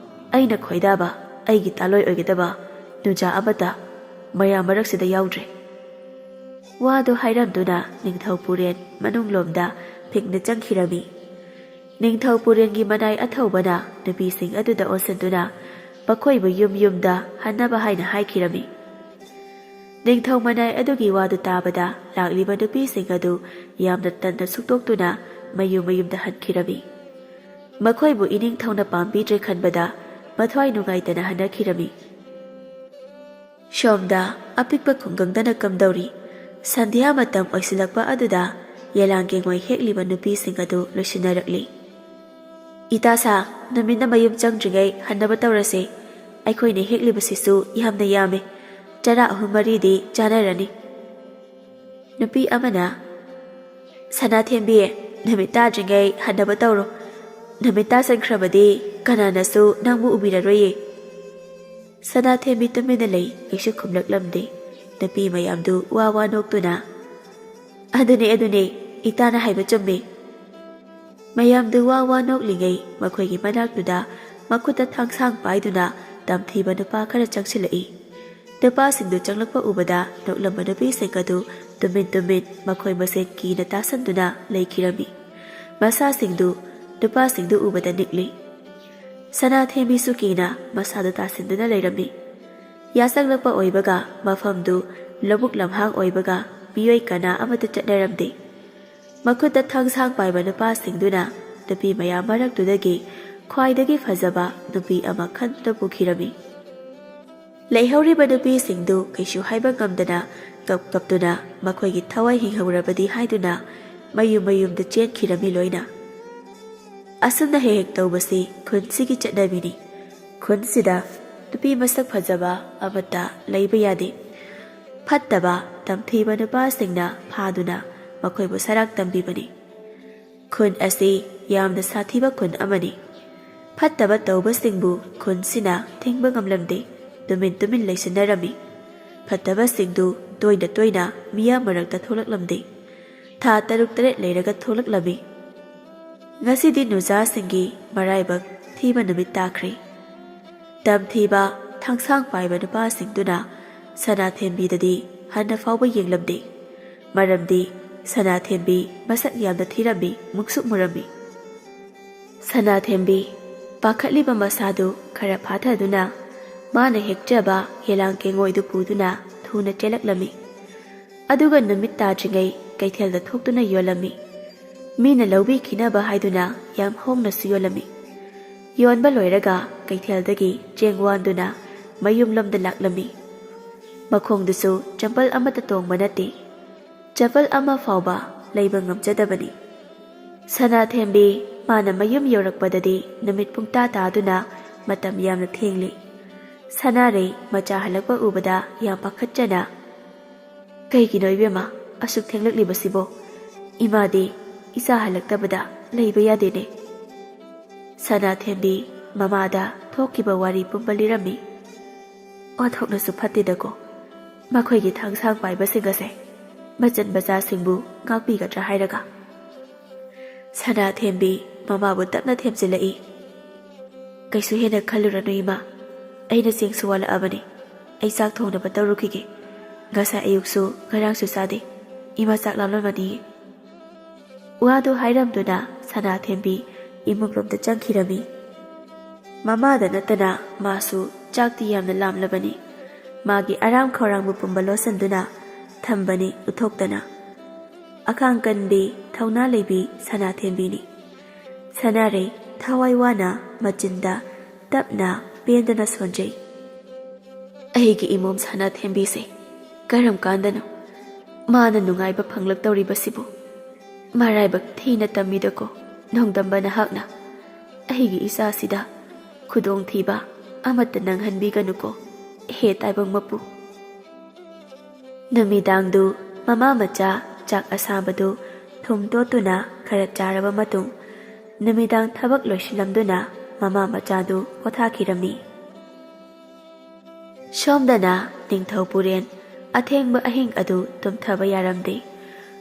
ꯑꯩꯅ ꯈꯣꯏꯗꯥꯕ ꯑꯩꯒꯤ ꯇꯥꯂꯣꯏ ꯑꯣꯏꯒꯗꯕ ꯅꯨꯖꯥ ꯑꯃꯠꯇ ꯃꯌꯥꯝ ꯃꯔꯛꯁꯤꯗ ꯌꯥꯎꯗ꯭ꯔꯦ꯫" ꯋꯥꯗꯨ ꯍꯥꯏꯔꯝꯗꯨꯅ ꯅꯤꯡꯊꯧ ꯄꯨꯔꯦꯟ ꯃꯅꯨꯡꯂꯣꯝꯗ ꯐꯤꯡꯅ ꯆꯪꯈꯤꯔꯝꯃꯤ꯫ ꯅꯤꯡꯊꯧ ꯄꯨꯔꯦꯜꯒꯤ ꯃꯅꯥꯏ ꯑꯊꯧꯕꯅ ꯅꯨꯄꯤꯁꯤꯡ ꯑꯗꯨꯗ ꯑꯣꯟꯁꯤꯟꯗꯨꯅ ꯃꯈꯣꯏꯕꯨ ꯌꯨꯝ ꯌꯨꯝꯗ ꯍꯟꯅꯕ ꯍꯥꯏꯅ ꯍꯥꯏꯈꯤꯔꯝꯃꯤ꯫ ꯅꯤꯡꯊꯧ ꯃꯅꯥꯏ ꯑꯗꯨꯒꯤ ꯋꯥꯗꯨ ꯇꯥꯕꯗ ꯂꯥꯛꯂꯤꯕ ꯅꯨꯄꯤꯁꯤꯡ ꯑꯗꯨ ꯌꯥꯝꯅ ꯇꯟꯅ ꯁꯨꯛꯇꯣꯛꯇꯨꯅ ꯃꯌꯨꯝ ꯃꯌꯨꯝꯗ ꯍꯟꯈꯤꯔꯝꯃꯤ꯫ ꯃꯈꯣꯏꯕꯨ ꯏꯅꯤꯡꯊꯧꯅ ꯄꯥꯝꯕꯤꯗ꯭ꯔꯦ ꯈꯟꯕꯗ ꯃꯊ꯭ꯋꯥꯏ ꯅꯨꯡꯉꯥꯏꯇꯅ ꯍꯟꯅꯈꯤꯔꯝꯃꯤ꯫ ꯁꯣꯝꯗ ꯑꯄꯤꯛꯄ ꯈꯨꯡꯒꯪꯗꯅ ꯀꯝꯗꯧꯔꯤ? ꯁꯟꯙ꯭ꯌꯥ ꯃꯇꯝ ꯑꯣꯏꯁꯤꯜꯂꯛꯄ ꯑꯗꯨꯗ ꯌꯦꯂꯥꯡ ꯀꯦꯡꯉꯣꯏ ꯍꯦꯛꯂꯤꯕ ꯅꯨꯄꯤꯁꯤꯡ ꯑꯗꯨ ꯂꯣꯏꯁꯤꯟꯅꯔꯛꯂꯤ꯫ "ꯏꯇꯥ ꯁꯥ, ꯅꯨꯃꯤꯠꯅ ꯃꯌꯨꯝ ꯆꯪꯗ꯭ꯔꯤꯉꯩ ꯍꯟꯅꯕ ꯇꯧꯔꯁꯦ꯫ ꯑꯩꯈꯣꯏꯅ ꯍꯦꯛꯂꯤꯕꯁꯤꯁꯨ ꯌꯥꯝꯅ ꯌꯥꯝꯃꯤ꯫ ꯆꯔꯥ ꯑꯍꯨꯝ ꯃꯔꯤꯗꯤ ꯆꯥꯅꯔꯅꯤ꯫" ꯅꯨꯄꯤ ꯑꯃꯅ, "ꯁꯅꯥꯊꯦꯝꯕꯤ, ꯅꯨꯃꯤꯠ ꯇꯥꯗ꯭ꯔꯤꯉꯩ ꯍꯟꯅꯕ ꯇꯧꯔꯣ꯫ ꯅꯨꯃꯤꯠ ꯇꯥꯁꯤꯟꯈ꯭ꯔꯕꯗꯤ ꯀꯅꯥꯅꯁꯨ ꯅꯪꯕꯨ ꯎꯕꯤꯔꯔꯣꯏꯌꯦ꯫" ꯁꯅꯥꯊꯦꯝꯕꯤ ꯇꯨꯃꯤꯟꯅ ꯂꯩ, ꯀꯩꯁꯨ ꯈꯨꯝꯂꯛꯂꯝꯗꯦ꯫ ꯅꯨꯄꯤ ꯃꯌꯥꯝꯗꯨ ꯋꯥ ꯋꯥ ꯅꯣꯛꯇꯨꯅ, "ꯑꯗꯨꯅꯦ, ꯑꯗꯨꯅꯦ, ꯏꯇꯥꯅ ꯍꯥꯏꯕ ꯆꯨꯝꯃꯤ꯫" ꯃꯌꯥꯝꯗꯨ ꯋꯥ ꯋꯥ ꯅꯣꯛꯂꯤꯉꯩ ꯃꯈꯣꯏꯒꯤ ꯃꯅꯥꯛꯇꯨꯗ ꯃꯈꯨꯠꯇ ꯊꯥꯡꯁꯥꯡ ꯄꯥꯏꯗꯨꯅ ꯇꯝꯊꯤꯕ ꯅꯨꯄꯥ ꯈꯔ ꯆꯪꯁꯤꯜꯂꯛꯏ꯫ ꯅꯨꯄꯥꯁꯤꯡꯗꯨ ꯆꯪꯂꯛꯄ ꯎꯕꯗ ꯅꯣꯛꯂꯝꯕ ꯅꯨꯄꯤꯁꯤꯡ ꯑꯗꯨ ꯇꯨꯃꯤꯟ ꯇꯨꯃꯤꯟ ꯃꯈꯣꯏ ꯃꯁꯦꯟ ꯀꯤꯅ ꯇꯥꯁꯟꯗꯨꯅ ꯂꯩꯈꯤꯔꯝꯃꯤ꯫ ꯃꯁꯥꯁꯤꯡꯗꯨ ꯅꯨꯄꯥꯁꯤꯡꯗꯨ ꯎꯕꯗ ꯅꯤꯛꯂꯤ꯫ ꯁꯅꯥꯊꯦꯝꯕꯤꯁꯨ ꯀꯤꯅ ꯃꯁꯥꯗꯨ ꯇꯥꯁꯤꯟꯗꯨꯅ ꯂꯩꯔꯝꯃꯤ꯫ ꯌꯥꯆꯪꯂꯛꯄ ꯑꯣꯏꯕꯒ ꯃꯐꯝꯗꯨ ꯂꯧꯕꯨꯛ ꯂꯝꯍꯥꯡ ꯑꯣꯏꯕꯒ ꯃꯤꯑꯣꯏ ꯀꯅꯥ ꯑꯃꯠꯇ ꯆꯠꯅꯔꯝꯗꯦ꯫ ꯃꯈꯨꯠꯇ ꯊꯥꯡꯁꯥꯡ ꯄꯥꯏꯕ ꯅꯨꯄꯥꯁꯤꯡꯗꯨꯅ ꯅꯨꯄꯤ ꯃꯌꯥꯝ ꯃꯔꯛꯇꯨꯗꯒꯤ ꯈ꯭ꯋꯥꯏꯗꯒꯤ ꯐꯖꯕ ꯅꯨꯄꯤ ꯑꯃ ꯈꯟꯗꯨꯅ ꯄꯨꯈꯤꯔꯝꯃꯤ꯫ ꯂꯩꯍꯧꯔꯤꯕ ꯅꯨꯄꯤꯁꯤꯡꯗꯨ ꯀꯩꯁꯨ ꯍꯥꯏꯕ ꯉꯝꯗꯅ ꯀꯞ ꯀꯞꯇꯨꯅ ꯃꯈꯣꯏꯒꯤ ꯊꯋꯥꯏ ꯍꯤꯡꯍꯧꯔꯕꯗꯤ ꯍꯥꯏꯗꯨꯅ ꯃꯌꯨꯝ ꯃꯌꯨꯝꯗ ꯆꯦꯟꯈꯤꯔꯝꯃꯤ ꯂꯣꯏꯅ꯫ ꯑꯁꯨꯝꯅ ꯍꯦꯛ ꯍꯦꯛ ꯇꯧꯕꯁꯤ ꯈꯨꯟꯁꯤꯒꯤ ꯆꯠꯅꯕꯤꯅꯤ꯫ ꯈꯨꯟꯁꯤꯗ ꯅꯨꯄꯤ ꯃꯁꯛ ꯐꯖꯕ ꯑꯃꯠꯇ ꯂꯩꯕ ꯌꯥꯗꯦ꯫ ꯐꯠꯇꯕ, ꯇꯝꯊꯤꯕ ꯅꯨꯄꯥꯁꯤꯡꯅ ꯐꯥꯗꯨꯅ ꯃꯈꯣꯏꯕꯨ ꯁꯔꯥꯛ ꯇꯝꯕꯤꯕꯅꯤ꯫ ꯈꯨꯟ ꯑꯁꯤ ꯌꯥꯝꯅ ꯁꯥꯊꯤꯕ ꯈꯨꯟ ꯑꯃꯅꯤ꯫ ꯐꯠꯇꯕ ꯇꯧꯕꯁꯤꯡꯕꯨ ꯈꯨꯟꯁꯤꯅ ꯊꯤꯡꯕ ꯉꯝꯂꯝꯗꯦ꯫ ꯇꯨꯃꯤꯟ ꯇꯨꯃꯤꯟ ꯂꯩꯁꯤꯟꯅꯔꯝꯃꯤ꯫ ꯐꯠꯇꯕꯁꯤꯡꯗꯨ ꯇꯣꯏꯅ ꯇꯣꯏꯅ ꯃꯤꯌꯥꯝ ꯃꯔꯛꯇ ꯊꯣꯛꯂꯛꯂꯝꯗꯦ꯫ ꯊꯥ ꯇꯔꯨꯛ ꯇꯔꯦꯠ ꯂꯩꯔꯒ ꯊꯣꯛꯂꯛꯂꯝꯃꯤ꯫ ꯉꯁꯤꯗꯤ ꯅꯨꯖꯥꯁꯤꯡꯒꯤ ꯃꯔꯥꯏꯕꯛ ꯊꯤꯕ ꯅꯨꯃꯤꯠ ꯇꯥꯈ꯭ꯔꯦ꯫ ꯇꯝꯊꯤꯕ, ꯊꯥꯡꯁꯥꯡ ꯄꯥꯏꯕ ꯅꯨꯄꯥꯁꯤꯡꯗꯨꯅ ꯁꯅꯥꯊꯦꯝꯕꯤꯗꯗꯤ ꯍꯟꯅ ꯐꯥꯎꯕ ꯌꯦꯡꯂꯝꯗꯦ꯫ ꯃꯔꯝꯗꯤ ꯁꯅꯥꯊꯦꯝꯕꯤ ꯃꯁꯛ ꯌꯥꯝꯅ ꯊꯤꯔꯝꯃꯤ, ꯃꯨꯛꯁꯨꯛ ꯃꯨꯔꯝꯃꯤ꯫ ꯁꯅꯥꯊꯦꯝꯕꯤ ꯄꯥꯈꯠꯂꯤꯕ ꯃꯁꯥꯗꯨ ꯈꯔ ꯐꯥꯊꯗꯨꯅ, ꯃꯥꯅ ꯍꯦꯛꯆꯕ ꯌꯦꯂꯥꯡ ꯀꯦꯡꯉꯣꯏꯗꯨ ꯄꯨꯗꯨꯅ ꯊꯨꯅ ꯆꯦꯜꯂꯛꯂꯝꯃꯤ꯫ ꯑꯗꯨꯒ ꯅꯨꯃꯤꯠ ꯇꯥꯗ꯭ꯔꯤꯉꯩ ꯀꯩꯊꯦꯜꯗ ꯊꯣꯛꯇꯨꯅ ꯌꯣꯜꯂꯝꯃꯤ꯫ ꯃꯤꯅ ꯂꯧꯕꯤꯈꯤꯅꯕ ꯍꯥꯏꯗꯨꯅ ꯌꯥꯝ ꯍꯣꯡꯅꯁꯨ ꯌꯣꯜꯂꯝꯃꯤ꯫ ꯌꯣꯟꯕ ꯂꯣꯏꯔꯒ ꯀꯩꯊꯦꯜꯗꯒꯤ ꯆꯦꯡ ꯋꯥꯟꯗꯨꯅ ꯃꯌꯨꯝꯂꯣꯝꯗ ꯂꯥꯛꯂꯝꯃꯤ꯫ ꯃꯈꯣꯡꯗꯨꯁꯨ ꯆꯝꯄꯜ ꯑꯃꯠꯇ ꯇꯣꯡꯕ ꯅꯠꯇꯦ꯫ ꯆꯄꯜ ꯑꯃ ꯐꯥꯎꯕ ꯂꯩꯕ ꯉꯝꯖꯗꯕꯅꯤ꯫ ꯁꯅꯥꯊꯦꯝꯕꯤ ꯃꯥꯅ ꯃꯌꯨꯝ ꯌꯧꯔꯛꯄꯗꯗꯤ ꯅꯨꯃꯤꯠ ꯄꯨꯡꯇꯥ ꯇꯥꯗꯨꯅ ꯃꯇꯝ ꯌꯥꯝꯅ ꯊꯦꯡꯂꯤ꯫ ꯁꯅꯥꯔꯩ ꯃꯆꯥ ꯍꯜꯂꯛꯄ ꯎꯕꯗ ꯌꯥꯝ ꯄꯥꯈꯠꯆꯅ, "ꯀꯩꯒꯤꯅꯣ ꯏꯕꯦꯝꯃ, ꯑꯁꯨꯛ ꯊꯦꯡꯂꯛꯂꯤꯕꯁꯤꯕꯣ? ꯏꯃꯥꯗꯤ ꯏꯆꯥ ꯍꯜꯂꯛꯇꯕꯗ ꯂꯩꯕ ꯌꯥꯗꯦꯅꯦ꯫" ꯁꯅꯥꯊꯦꯝꯕꯤ ꯃꯃꯥꯗ ꯊꯣꯛꯈꯤꯕ ꯋꯥꯔꯤ ꯄꯨꯝꯕ ꯂꯤꯔꯝꯃꯤ꯫ "ꯑꯣꯟꯊꯣꯛꯅꯁꯨ ꯐꯠꯇꯦꯗꯀꯣ, ꯃꯈꯣꯏꯒꯤ ꯊꯥꯡꯁꯥꯡ ꯄꯥꯏꯕꯁꯤꯡ ꯑꯁꯦ ꯃꯆꯟ ꯃꯆꯥꯁꯤꯡꯕꯨ ꯉꯥꯛꯄꯤꯒꯗ꯭ꯔꯥ ꯍꯥꯏꯔꯒ꯫" ꯁꯅꯥꯊꯦꯝꯕꯤ ꯃꯃꯥꯕꯨ ꯇꯞꯅ ꯊꯦꯝꯖꯤꯜꯂꯛꯏ꯫ "ꯀꯩꯁꯨ ꯍꯦꯟꯅ ꯈꯜꯂꯨꯔꯅꯨ ꯏꯃꯥ, ꯑꯩꯅ ꯆꯦꯡꯁꯨ ꯋꯥꯠꯂꯛꯑꯕꯅꯤ꯫ ꯑꯩ ꯆꯥꯛ ꯊꯣꯡꯅꯕ ꯇꯧꯔꯨꯈꯤꯒꯦ꯫ ꯉꯁꯥꯏ ꯑꯌꯨꯛꯁꯨ ꯉꯔꯥꯡꯁꯨ ꯆꯥꯗꯦ꯫ ꯏꯃꯥ ꯆꯥꯛ ꯂꯥꯝꯂꯝꯃꯅꯤꯌꯦ꯫" ꯋꯥꯗꯨ ꯍꯥꯏꯔꯝꯗꯨꯅ ꯁꯅꯥꯊꯦꯝꯕꯤ ꯏꯃꯨꯡꯂꯣꯝꯗ ꯆꯪꯈꯤꯔꯝꯃꯤ꯫ ꯃꯃꯥꯗ ꯅꯠꯇꯅ ꯃꯥꯁꯨ ꯆꯥꯛꯇꯤ ꯌꯥꯝꯅ ꯂꯥꯝꯂꯕꯅꯤ꯫ ꯃꯥꯒꯤ ꯑꯔꯥꯝ ꯈꯧꯔꯥꯡꯕ ꯄꯨꯝꯕ ꯂꯣꯠꯁꯤꯟꯗꯨꯅ ꯊꯝꯕꯅꯤ ꯎꯠꯊꯣꯛꯇꯅ꯫ ꯑꯈꯥꯡ ꯀꯟꯕꯤ, ꯊꯧꯅꯥ ꯂꯩꯕꯤ ꯁꯅꯥꯊꯦꯝꯕꯤꯅꯤ꯫ ꯁꯅꯥꯔꯩ ꯊꯋꯥꯏ ꯋꯥꯅ ꯃꯆꯤꯟꯗ ꯇꯞꯅ ꯄꯦꯟꯗꯅ ꯁꯣꯟꯖꯩ꯫ "ꯑꯩꯒꯤ ꯏꯃꯣꯝ ꯁꯅꯥꯊꯦꯝꯕꯤꯁꯦ ꯀꯔꯝ ꯀꯥꯟꯗꯅꯣ ꯃꯥꯅ ꯅꯨꯡꯉꯥꯏꯕ ꯐꯪꯂꯛꯇꯧꯔꯤꯕꯁꯤꯕꯨ? ꯃꯔꯥꯏꯕꯛ ꯊꯤꯅ ꯇꯝꯃꯤꯗꯀꯣ ꯅꯣꯡꯗꯝꯕ ꯅꯍꯥꯛꯅ꯫ ꯑꯩꯒꯤ ꯏꯆꯥꯁꯤꯗ ꯈꯨꯗꯣꯡꯊꯤꯕ ꯑꯃꯠꯇ ꯅꯪꯍꯟꯕꯤꯒꯅꯨꯀꯣ, ꯍꯦ ꯇꯥꯏꯕꯪ ꯃꯄꯨ꯫" ꯅꯨꯃꯤꯗꯥꯡꯗꯨ ꯃꯃꯥ ꯃꯆꯥ ꯆꯥꯛ ꯑꯁꯥꯕꯗꯨ ꯊꯨꯝ ꯇꯣꯠꯇꯨꯅ ꯈꯔ ꯆꯥꯔꯕ ꯃꯇꯨꯡ, ꯅꯨꯃꯤꯗꯥꯡ ꯊꯕꯛ ꯂꯣꯏꯁꯤꯜꯂꯝꯗꯨꯅ ꯃꯃꯥ ꯃꯆꯥꯗꯨ ꯄꯣꯊꯥꯈꯤꯔꯝꯃꯤ꯫ ꯁꯣꯝꯗꯅ ꯅꯤꯡꯊꯧ ꯄꯨꯔꯦꯟ ꯑꯊꯦꯡꯕ ꯑꯍꯤꯡ ꯑꯗꯨ ꯇꯨꯝꯊꯕ ꯌꯥꯔꯝꯗꯦ꯫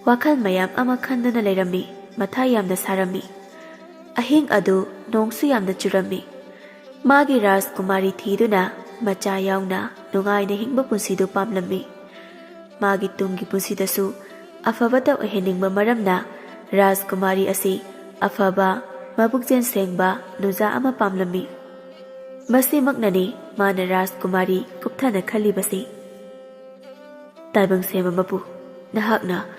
ꯋꯥꯈꯜ ꯃꯌꯥꯝ ꯑꯃ ꯈꯟꯗꯨꯅ ꯂꯩꯔꯝꯃꯤ, ꯃꯊꯥ ꯌꯥꯝꯅ ꯁꯥꯔꯝꯃꯤ꯫ ꯑꯍꯤꯡ ꯑꯗꯨ ꯅꯣꯡꯁꯨ ꯌꯥꯝꯅ ꯆꯨꯔꯝꯃꯤ꯫ ꯃꯥꯒꯤ ꯔꯥꯖꯀꯨꯃꯥꯔꯤ ꯊꯤꯗꯨꯅ ꯃꯆꯥ ꯌꯥꯎꯅ ꯅꯨꯡꯉꯥꯏꯅ ꯍꯤꯡꯕ ꯄꯨꯟꯁꯤꯗꯨ ꯄꯥꯝꯂꯝꯃꯤ꯫ ꯃꯥꯒꯤ ꯇꯨꯡꯒꯤ ꯄꯨꯟꯁꯤꯗꯁꯨ ꯑꯐꯕꯇ ꯑꯣꯏꯍꯟꯅꯤꯡꯕ ꯃꯔꯝꯅ ꯔꯥꯖꯀꯨꯃꯥꯔꯤ ꯑꯁꯤ ꯑꯐꯕ, ꯃꯕꯨꯛꯆꯦꯜ ꯁꯦꯡꯕ ꯅꯨꯖꯥ ꯑꯃ ꯄꯥꯝꯂꯝꯃꯤ꯫ ꯃꯁꯤꯃꯛꯅꯅꯤ ꯃꯥꯅ ꯔꯥꯖꯀꯨꯃꯥꯔꯤ ꯀꯨꯞꯊꯅ ꯈꯜꯂꯤꯕꯁꯤ꯫ "ꯇꯥꯏꯕꯪ ꯁꯦꯝꯕ ꯃꯄꯨ, ꯅꯍꯥꯛꯅ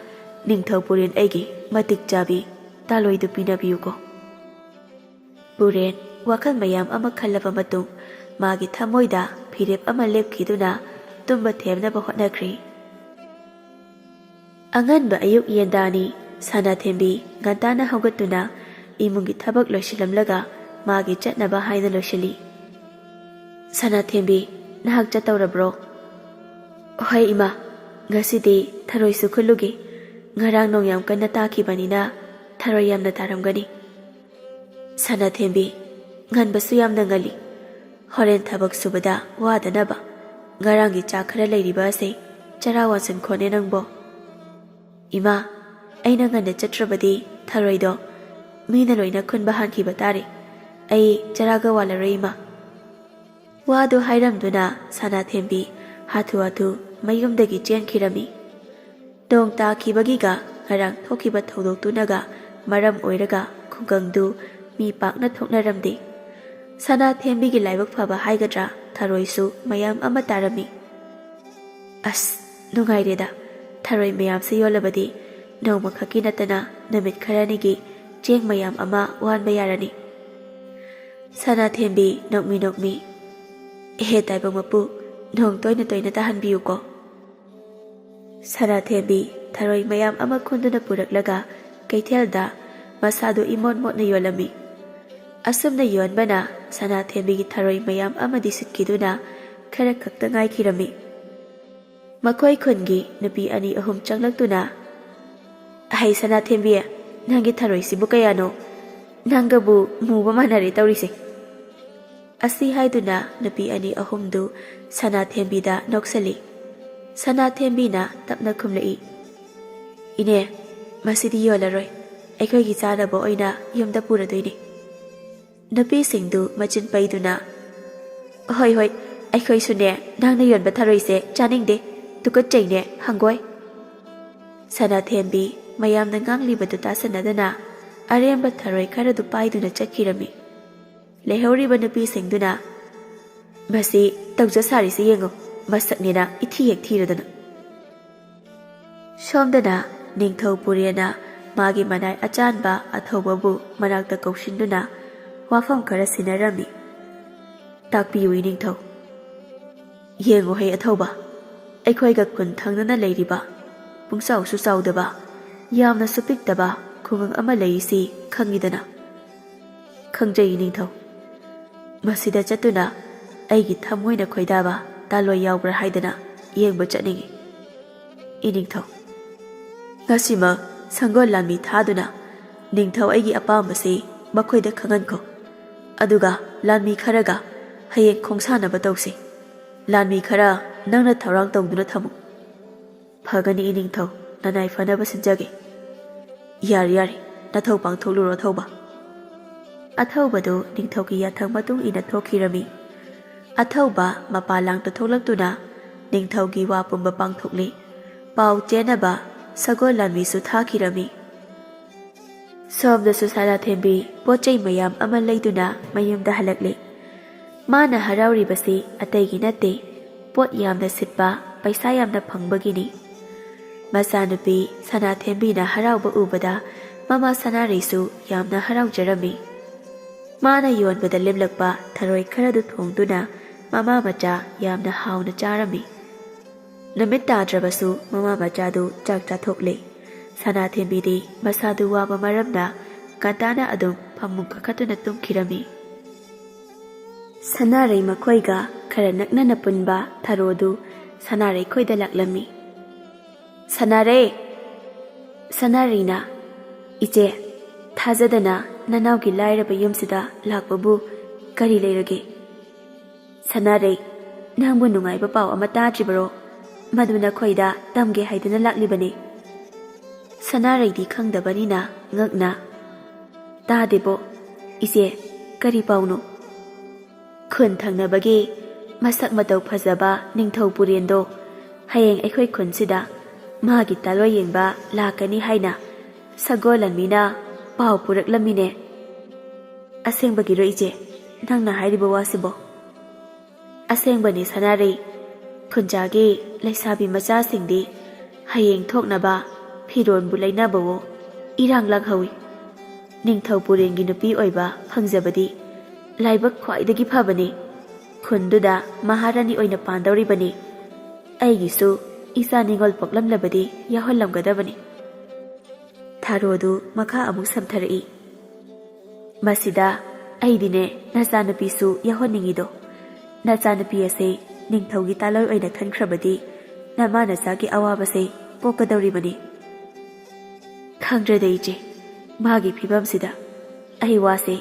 ꯅꯤꯡꯊꯧ ꯄꯨꯔꯦꯟ ꯑꯩꯒꯤ ꯃꯇꯤꯛ ꯆꯥꯕꯤ ꯇꯥꯂꯣꯏꯗꯨ ꯄꯤꯅꯕꯤꯌꯨꯀꯣ꯫" ꯄꯨꯔꯦꯟ ꯋꯥꯈꯜ ꯃꯌꯥꯝ ꯑꯃ ꯈꯜꯂꯕ ꯃꯇꯨꯡ ꯃꯥꯒꯤ ꯊꯃꯣꯏꯗ ꯐꯤꯔꯦꯞ ꯑꯃ ꯂꯦꯞꯈꯤꯗꯨꯅ ꯇꯨꯝꯕ ꯊꯦꯝꯅꯕ ꯍꯣꯠꯅꯈ꯭ꯔꯤ꯫ ꯑꯉꯟꯕ ꯑꯌꯨꯛ ꯌꯦꯟꯗꯥꯅꯤ꯫ ꯁꯅꯥꯊꯦꯝꯕꯤ ꯉꯟꯇꯥꯅ ꯍꯧꯒꯠꯇꯨꯅ ꯏꯃꯨꯡꯒꯤ ꯊꯕꯛ ꯂꯣꯏꯁꯤꯜꯂꯝꯂꯒ ꯃꯥꯒꯤ ꯆꯠꯅꯕ ꯍꯥꯏꯅ ꯂꯣꯏꯁꯤꯜꯂꯤ꯫ "ꯁꯅꯥꯊꯦꯝꯕꯤ, ꯅꯍꯥꯛ ꯆꯠꯇꯧꯔꯕ꯭ꯔꯣ?" "ꯍꯣꯏ ꯏꯃꯥ, ꯉꯁꯤꯗꯤ ꯊꯔꯣꯏꯁꯨ ꯈꯨꯜꯂꯨꯒꯦ꯫ ꯉꯔꯥꯡ ꯅꯣꯡ ꯌꯥꯝ ꯀꯟꯅ ꯇꯥꯈꯤꯕꯅꯤꯅ ꯊꯔꯣꯏ ꯌꯥꯝꯅ ꯇꯥꯔꯝꯒꯅꯤ꯫" "ꯁꯅꯥꯊꯦꯝꯕꯤ, ꯉꯟꯕꯁꯨ ꯌꯥꯝꯅ ꯉꯜꯂꯤ꯫ ꯍꯣꯔꯦꯟ ꯊꯕꯛ ꯁꯨꯕꯗ ꯋꯥꯗꯅꯕ ꯉꯔꯥꯡꯒꯤ ꯆꯥꯛ ꯈꯔ ꯂꯩꯔꯤꯕ ꯑꯁꯦ ꯆꯔꯥ ꯋꯥꯟꯁꯤꯟꯈꯣꯅꯦ ꯅꯪꯕꯣ꯫" "ꯏꯃꯥ, ꯑꯩꯅ ꯉꯟꯅ ꯆꯠꯇ꯭ꯔꯕꯗꯤ ꯊꯔꯣꯏꯗꯣ ꯃꯤꯅ ꯂꯣꯏꯅ ꯈꯨꯟꯕ ꯍꯥꯟꯈꯤꯕ ꯇꯥꯔꯦ꯫ ꯑꯩ ꯆꯔꯥꯒ ꯋꯥꯜꯂꯔꯣꯏ ꯏꯃꯥ꯫" ꯋꯥꯗꯨ ꯍꯥꯏꯔꯝꯗꯨꯅ ꯁꯅꯥꯊꯦꯝꯕꯤ ꯍꯥꯊꯨ ꯍꯥꯊꯨ ꯃꯌꯨꯝꯗꯒꯤ ꯆꯦꯟꯈꯤꯔꯝꯃꯤ꯫ ꯅꯣꯡ ꯇꯥꯈꯤꯕꯒꯤꯒ ꯉꯔꯥꯡ ꯊꯣꯛꯈꯤꯕ ꯊꯧꯗꯣꯛꯇꯨꯅꯒ ꯃꯔꯝ ꯑꯣꯏꯔꯒ ꯈꯨꯡꯒꯪꯗꯨ ꯃꯤ ꯄꯥꯛꯅ ꯊꯣꯛꯅꯔꯝꯗꯦ꯫ ꯁꯅꯥꯊꯦꯝꯕꯤꯒꯤ ꯂꯥꯏꯕꯛ ꯐꯕ ꯍꯥꯏꯒꯗ꯭ꯔꯥ, ꯊꯔꯣꯏꯁꯨ ꯃꯌꯥꯝ ꯑꯃ ꯇꯥꯔꯝꯃꯤ꯫ "ꯑꯁ, ꯅꯨꯡꯉꯥꯏꯔꯦꯗ, ꯊꯔꯣꯏ ꯃꯌꯥꯝꯁꯦ ꯌꯣꯜꯂꯕꯗꯤ ꯅꯣꯡꯃꯈꯛꯀꯤ ꯅꯠꯇꯅ ꯅꯨꯃꯤꯠ ꯈꯔꯅꯤꯒꯤ ꯆꯦꯡ ꯃꯌꯥꯝ ꯑꯃ ꯋꯥꯟꯕ ꯌꯥꯔꯅꯤ꯫" ꯁꯅꯥꯊꯦꯝꯕꯤ ꯅꯣꯛꯃꯤ ꯅꯣꯛꯃꯤ, "ꯍꯦ ꯇꯥꯏꯕꯪ ꯃꯄꯨ, ꯅꯣꯡ ꯇꯣꯏꯅ ꯇꯣꯏꯅ ꯇꯥꯍꯟꯕꯤꯌꯨꯀꯣ꯫" ꯁꯅꯥꯊꯦꯝꯕꯤ ꯊꯔꯣꯏ ꯃꯌꯥꯝ ꯑꯃ ꯈꯨꯟꯗꯨꯅ ꯄꯨꯔꯛꯂꯒ ꯀꯩꯊꯦꯜꯗ ꯃꯁꯥꯗꯨ ꯏꯃꯣꯠ ꯃꯣꯠꯅ ꯌꯣꯜꯂꯝꯃꯤ꯫ ꯑꯁꯨꯝꯅ ꯌꯣꯟꯕꯅ ꯁꯅꯥꯊꯦꯝꯕꯤꯒꯤ ꯊꯔꯣꯏ ꯃꯌꯥꯝ ꯑꯃꯗꯤ ꯁꯤꯠꯈꯤꯗꯨꯅ ꯈꯔ ꯈꯛꯇ ꯉꯥꯏꯈꯤꯔꯝꯃꯤ꯫ ꯃꯈꯣꯏ ꯈꯨꯟꯒꯤ ꯅꯨꯄꯤ ꯑꯅꯤ ꯑꯍꯨꯝ ꯆꯪꯂꯛꯇꯨꯅ, "ꯑꯍꯩ ꯁꯅꯥꯊꯦꯝꯕꯤ, ꯅꯪꯒꯤ ꯊꯔꯣꯏꯁꯤꯕꯨ ꯀꯌꯥꯅꯣ? ꯅꯪꯒꯕꯨ ꯃꯨꯕ ꯃꯥꯟꯅꯔꯦ ꯇꯧꯔꯤꯁꯦ꯫" ꯑꯁꯤ ꯍꯥꯏꯗꯨꯅ ꯅꯨꯄꯤ ꯑꯅꯤ ꯑꯍꯨꯝꯗꯨ ꯁꯅꯥꯊꯦꯝꯕꯤꯗ ꯅꯣꯛꯁꯜꯂꯤ꯫ ꯁꯅꯥꯊꯦꯝꯕꯤꯅ ꯇꯞꯅ ꯈꯨꯝꯂꯛꯏ, "ꯏꯅꯦ, ꯃꯁꯤꯗꯤ ꯌꯣꯜꯂꯔꯣꯏ, ꯑꯩꯈꯣꯏꯒꯤ ꯆꯥꯅꯕ ꯑꯣꯏꯅ ꯌꯨꯝꯗ ꯄꯨꯔꯗꯣꯏꯅꯤ꯫" ꯅꯨꯄꯤꯁꯤꯡꯗꯨ ꯃꯆꯤꯟ ꯄꯩꯗꯨꯅ, "ꯍꯣꯏ, ꯍꯣꯏ, ꯑꯩꯈꯣꯏꯁꯨꯅꯦ ꯅꯪꯅ ꯌꯣꯟꯕ ꯊꯔꯣꯏꯁꯦ ꯆꯥꯅꯤꯡꯗꯦ, ꯇꯨꯀꯠꯆꯩꯅꯦ, ꯍꯪꯒꯣꯏ꯫" ꯁꯅꯥꯊꯦꯝꯕꯤ ꯃꯌꯥꯝꯅ ꯉꯥꯡꯂꯤꯕꯗꯨ ꯇꯥꯁꯟꯅꯗꯅ, ꯑꯔꯦꯝꯕ ꯊꯔꯣꯏ ꯈꯔꯗꯨ ꯄꯥꯏꯗꯨꯅ ꯆꯠꯈꯤꯔꯝꯃꯤ꯫ ꯂꯩꯍꯧꯔꯤꯕ ꯅꯨꯄꯤꯁꯤꯡꯗꯨꯅ, "ꯃꯁꯤ ꯇꯧꯖ ꯁꯥꯔꯤꯁꯤ ꯌꯦꯡꯉꯨ, ꯃꯁꯛꯅꯦꯅ ꯏꯊꯤ ꯍꯦꯛ ꯊꯤꯔꯗꯅ"꯫ ꯁꯣꯝꯗꯅ ꯅꯤꯡꯊꯧ ꯄꯨꯔꯦꯅ ꯃꯥꯒꯤ ꯃꯅꯥꯏ ꯑꯆꯥꯟꯕ ꯑꯊꯧꯕꯕꯨ ꯃꯅꯥꯛꯇ ꯀꯧꯁꯤꯟꯗꯨꯅ ꯋꯥꯐꯝ ꯈꯔ ꯁꯤꯟꯅꯔꯝꯃꯤ꯫ "ꯇꯥꯛꯄꯤꯌꯨ ꯏꯅꯤꯡꯊꯧ꯫ ꯌꯦꯡꯉꯨ ꯍꯦ ꯑꯊꯧꯕ, ꯑꯩꯈꯣꯏꯒ ꯈꯨꯟ ꯊꯪꯅꯅ ꯂꯩꯔꯤꯕ, ꯄꯨꯡꯆꯥꯎꯁꯨ ꯆꯥꯎꯗꯕ, ꯌꯥꯝꯅꯁꯨ ꯄꯤꯛꯇꯕ ꯈꯨꯡꯒꯪ ꯑꯃ ꯂꯩꯔꯤꯁꯤ ꯈꯪꯉꯤꯗꯅ?" "ꯈꯪꯖꯩ ꯏꯅꯤꯡꯊꯧ꯫ ꯃꯁꯤꯗ ꯆꯠꯇꯨꯅ ꯑꯩꯒꯤ ꯊꯃꯣꯏꯅ ꯈꯣꯏꯗꯥꯕ ꯇꯥꯂꯣꯏ ꯌꯥꯎꯕ꯭ꯔꯥ ꯍꯥꯏꯗꯅ ꯌꯦꯡꯕ ꯆꯠꯅꯤꯡꯏ ꯏꯅꯤꯡꯊꯧ꯫ ꯉꯁꯤꯃꯛ ꯁꯪꯒꯣꯜ ꯂꯥꯟꯃꯤ ꯊꯥꯗꯨꯅ ꯅꯤꯡꯊꯧ ꯑꯩꯒꯤ ꯑꯄꯥꯝꯕꯁꯤ ꯃꯈꯣꯏꯗ ꯈꯪꯍꯟꯈꯣ꯫ ꯑꯗꯨꯒ ꯂꯥꯟꯃꯤ ꯈꯔꯒ ꯍꯌꯦꯡ ꯈꯣꯡꯁꯥꯟꯅꯕ ꯇꯧꯁꯤ꯫ ꯂꯥꯟꯃꯤ ꯈꯔ ꯅꯪꯅ ꯊꯧꯔꯥꯡ ꯇꯧꯗꯨꯅ ꯊꯝꯃꯨ꯫" "ꯐꯒꯅꯤ ꯏꯅꯤꯡꯊꯧ, ꯅꯅꯥꯏ ꯐꯅꯕ ꯁꯤꯟꯖꯒꯦ꯫" "ꯌꯥꯔꯦ, ꯌꯥꯔꯦ, ꯅꯊꯧ ꯄꯥꯡꯊꯣꯛꯂꯨꯔꯣ ꯑꯊꯧꯕ꯫" ꯑꯊꯧꯕꯗꯨ ꯅꯤꯡꯊꯧꯒꯤ ꯌꯥꯊꯪ ꯃꯇꯨꯡ ꯏꯟꯅ ꯊꯣꯛꯈꯤꯔꯝꯃꯤ꯫ ꯑꯊꯧꯕ ꯃꯄꯥꯟ ꯂꯥꯡꯗ ꯊꯣꯛꯂꯛꯇꯨꯅ ꯅꯤꯡꯊꯧꯒꯤ ꯋꯥ ꯄꯨꯝꯕ ꯄꯥꯡꯊꯣꯛꯂꯤ꯫ ꯄꯥꯎ ꯆꯦꯟꯅꯕ ꯁꯒꯣꯜ ꯂꯥꯟꯃꯤꯁꯨ ꯊꯥꯈꯤꯔꯝꯃꯤ꯫ ꯁꯣꯝꯗꯁꯨ ꯁꯅꯥꯊꯦꯝꯕꯤ ꯄꯣꯠ ꯆꯩ ꯃꯌꯥꯝ ꯑꯃ ꯂꯩꯗꯨꯅ ꯃꯌꯨꯝꯗ ꯍꯜꯂꯛꯂꯤ꯫ ꯃꯥꯅ ꯍꯔꯥꯎꯔꯤꯕꯁꯤ ꯑꯇꯩꯒꯤ ꯅꯠꯇꯦ, ꯄꯣꯠ ꯌꯥꯝꯅ ꯁꯤꯠꯄ, ꯄꯩꯁꯥ ꯌꯥꯝꯅ ꯐꯪꯕꯒꯤꯅꯤ꯫ ꯃꯆꯥꯅꯨꯄꯤ ꯁꯅꯥꯊꯦꯝꯕꯤꯅ ꯍꯔꯥꯎꯕ ꯎꯕꯗ ꯃꯃꯥ ꯁꯅꯥꯔꯩꯁꯨ ꯌꯥꯝꯅ ꯍꯔꯥꯎꯖꯔꯝꯃꯤ꯫ ꯃꯥꯅ ꯌꯣꯟꯕꯗ ꯂꯦꯝꯂꯛꯄ ꯊꯔꯣꯏ ꯈꯔꯗꯨ ꯊꯣꯡꯗꯨꯅ ꯃꯃꯥ ꯃꯆꯥ ꯌꯥꯝꯅ ꯍꯥꯎꯅ ꯆꯥꯔꯝꯃꯤ꯫ ꯅꯨꯃꯤꯠ ꯇꯥꯗ꯭ꯔꯕꯁꯨ ꯃꯃꯥ ꯃꯆꯥꯗꯨ ꯆꯥꯛ ꯆꯥꯊꯣꯛꯂꯦ꯫ ꯁꯅꯥꯊꯦꯝꯕꯤꯗꯤ ꯃꯁꯥꯗꯨ ꯋꯥꯕ ꯃꯔꯝꯅ ꯉꯟꯇꯥꯅ ꯑꯗꯨꯝ ꯐꯃꯨꯡ ꯀꯥꯈꯠꯇꯨꯅ ꯇꯨꯝꯈꯤꯔꯝꯃꯤ꯫ ꯁꯅꯥꯔꯩ ꯃꯈꯣꯏꯒ ꯈꯔ ꯅꯛꯅꯅ ꯄꯨꯟꯕ ꯊꯔꯣꯗꯨ ꯁꯅꯥꯔꯩ ꯈꯣꯏꯗ ꯂꯥꯛꯂꯝꯃꯤ꯫ "ꯁꯅꯥꯔꯩ!" ꯁꯅꯥꯔꯩꯅ, "ꯏꯆꯦ, ꯊꯥꯖꯗꯅ ꯅꯅꯥꯎꯒꯤ ꯂꯥꯏꯔꯕ ꯌꯨꯝꯁꯤꯗ ꯂꯥꯛꯄꯕꯨ ꯀꯔꯤ ꯂꯩꯔꯒꯦ?" "ꯁꯅꯥꯔꯩ, ꯅꯪꯕꯨ ꯅꯨꯡꯉꯥꯏꯕ ꯄꯥꯎ ꯑꯃ ꯇꯥꯗ꯭ꯔꯤꯕꯔꯣ? ꯃꯗꯨ ꯅꯈꯣꯏꯗ ꯇꯝꯒꯦ ꯍꯥꯏꯗꯨꯅ ꯂꯥꯛꯂꯤꯕꯅꯤ꯫" ꯁꯅꯥꯔꯩꯗꯤ ꯈꯪꯗꯕꯅꯤꯅ ꯉꯛꯅ, "ꯇꯥꯗꯦꯕꯣ꯫ ꯏꯆꯦ, ꯀꯔꯤ ꯄꯥꯎꯅꯣ?" "ꯈꯨꯟ ꯊꯪꯅꯕꯒꯤ ꯃꯁꯛ ꯃꯇꯧ ꯐꯖꯕ ꯅꯤꯡꯊꯧ ꯄꯨꯔꯦꯟꯗꯣ ꯍꯌꯦꯡ ꯑꯩꯈꯣꯏ ꯈꯨꯟꯁꯤꯗ ꯃꯥꯒꯤ ꯇꯥꯂꯣꯏ ꯌꯦꯡꯕ ꯂꯥꯛꯀꯅꯤ ꯍꯥꯏꯅ ꯁꯒꯣꯜ ꯂꯥꯟꯃꯤꯅ ꯄꯥꯎ ꯄꯨꯔꯛꯂꯝꯃꯤꯅꯦ꯫ ꯑꯁꯦꯡꯕꯒꯤꯔꯣ ꯏꯆꯦ, ꯅꯪꯅ ꯍꯥꯏꯔꯤꯕ ꯋꯥꯁꯤꯕꯣ? ꯑꯁꯦꯡꯕꯅꯤ ꯁꯅꯥꯔꯩ, ꯈꯨꯟꯖꯥꯒꯤ ꯂꯩꯁꯥꯕꯤ ꯃꯆꯥꯁꯤꯡꯗꯤ ꯍꯌꯦꯡ ꯊꯣꯛꯅꯕ ꯐꯤꯔꯣꯟꯕꯨ ꯂꯩꯅꯕꯋꯣ ꯏꯔꯥꯡ ꯂꯥꯡꯍꯧꯏ꯫ ꯅꯤꯡꯊꯧ ꯄꯨꯔꯦꯟꯒꯤ ꯅꯨꯄꯤ ꯑꯣꯏꯕ ꯐꯪꯖꯕꯗꯤ ꯂꯥꯏꯕꯛ ꯈ꯭ꯋꯥꯏꯗꯒꯤ ꯐꯕꯅꯤ꯫ ꯈꯨꯟꯗꯨꯗ ꯃꯍꯥꯔꯥꯅꯤ ꯑꯣꯏꯅ ꯄꯥꯟꯗꯧꯔꯤꯕꯅꯤ꯫ ꯑꯩꯒꯤꯁꯨ ꯏꯆꯥ ꯅꯤꯉꯣꯜ ꯄꯣꯛꯂꯝꯂꯕꯗꯤ ꯌꯥꯎꯍꯜꯂꯝꯒꯗꯕꯅꯤ꯫ ꯊꯥꯔꯣꯗꯨ ꯃꯈꯥ ꯑꯃꯨꯛ ꯁꯝꯊꯔꯛꯏ꯫ ꯃꯁꯤꯗ ꯑꯩꯗꯤꯅꯦ ꯅꯆꯥꯅꯨꯄꯤꯁꯨ ꯌꯥꯎꯍꯟꯅꯤꯡꯉꯤꯗꯣ꯫ ꯅꯆꯥꯅꯨꯄꯤ ꯑꯁꯦ ꯅꯤꯡꯊꯧꯒꯤ ꯇꯥꯂꯣꯏ ꯑꯣꯏꯅ ꯈꯟꯈ꯭ꯔꯕꯗꯤ ꯅꯃꯥ ꯅꯆꯥꯒꯤ ꯑꯋꯥꯕꯁꯦ ꯀꯣꯛꯀꯗꯧꯔꯤꯕꯅꯤ꯫ ꯈꯪꯗ꯭ꯔꯦꯗ ꯏꯆꯦ, ꯃꯥꯒꯤ ꯐꯤꯕꯝꯁꯤꯗ꯫ ꯑꯩ ꯋꯥꯁꯦ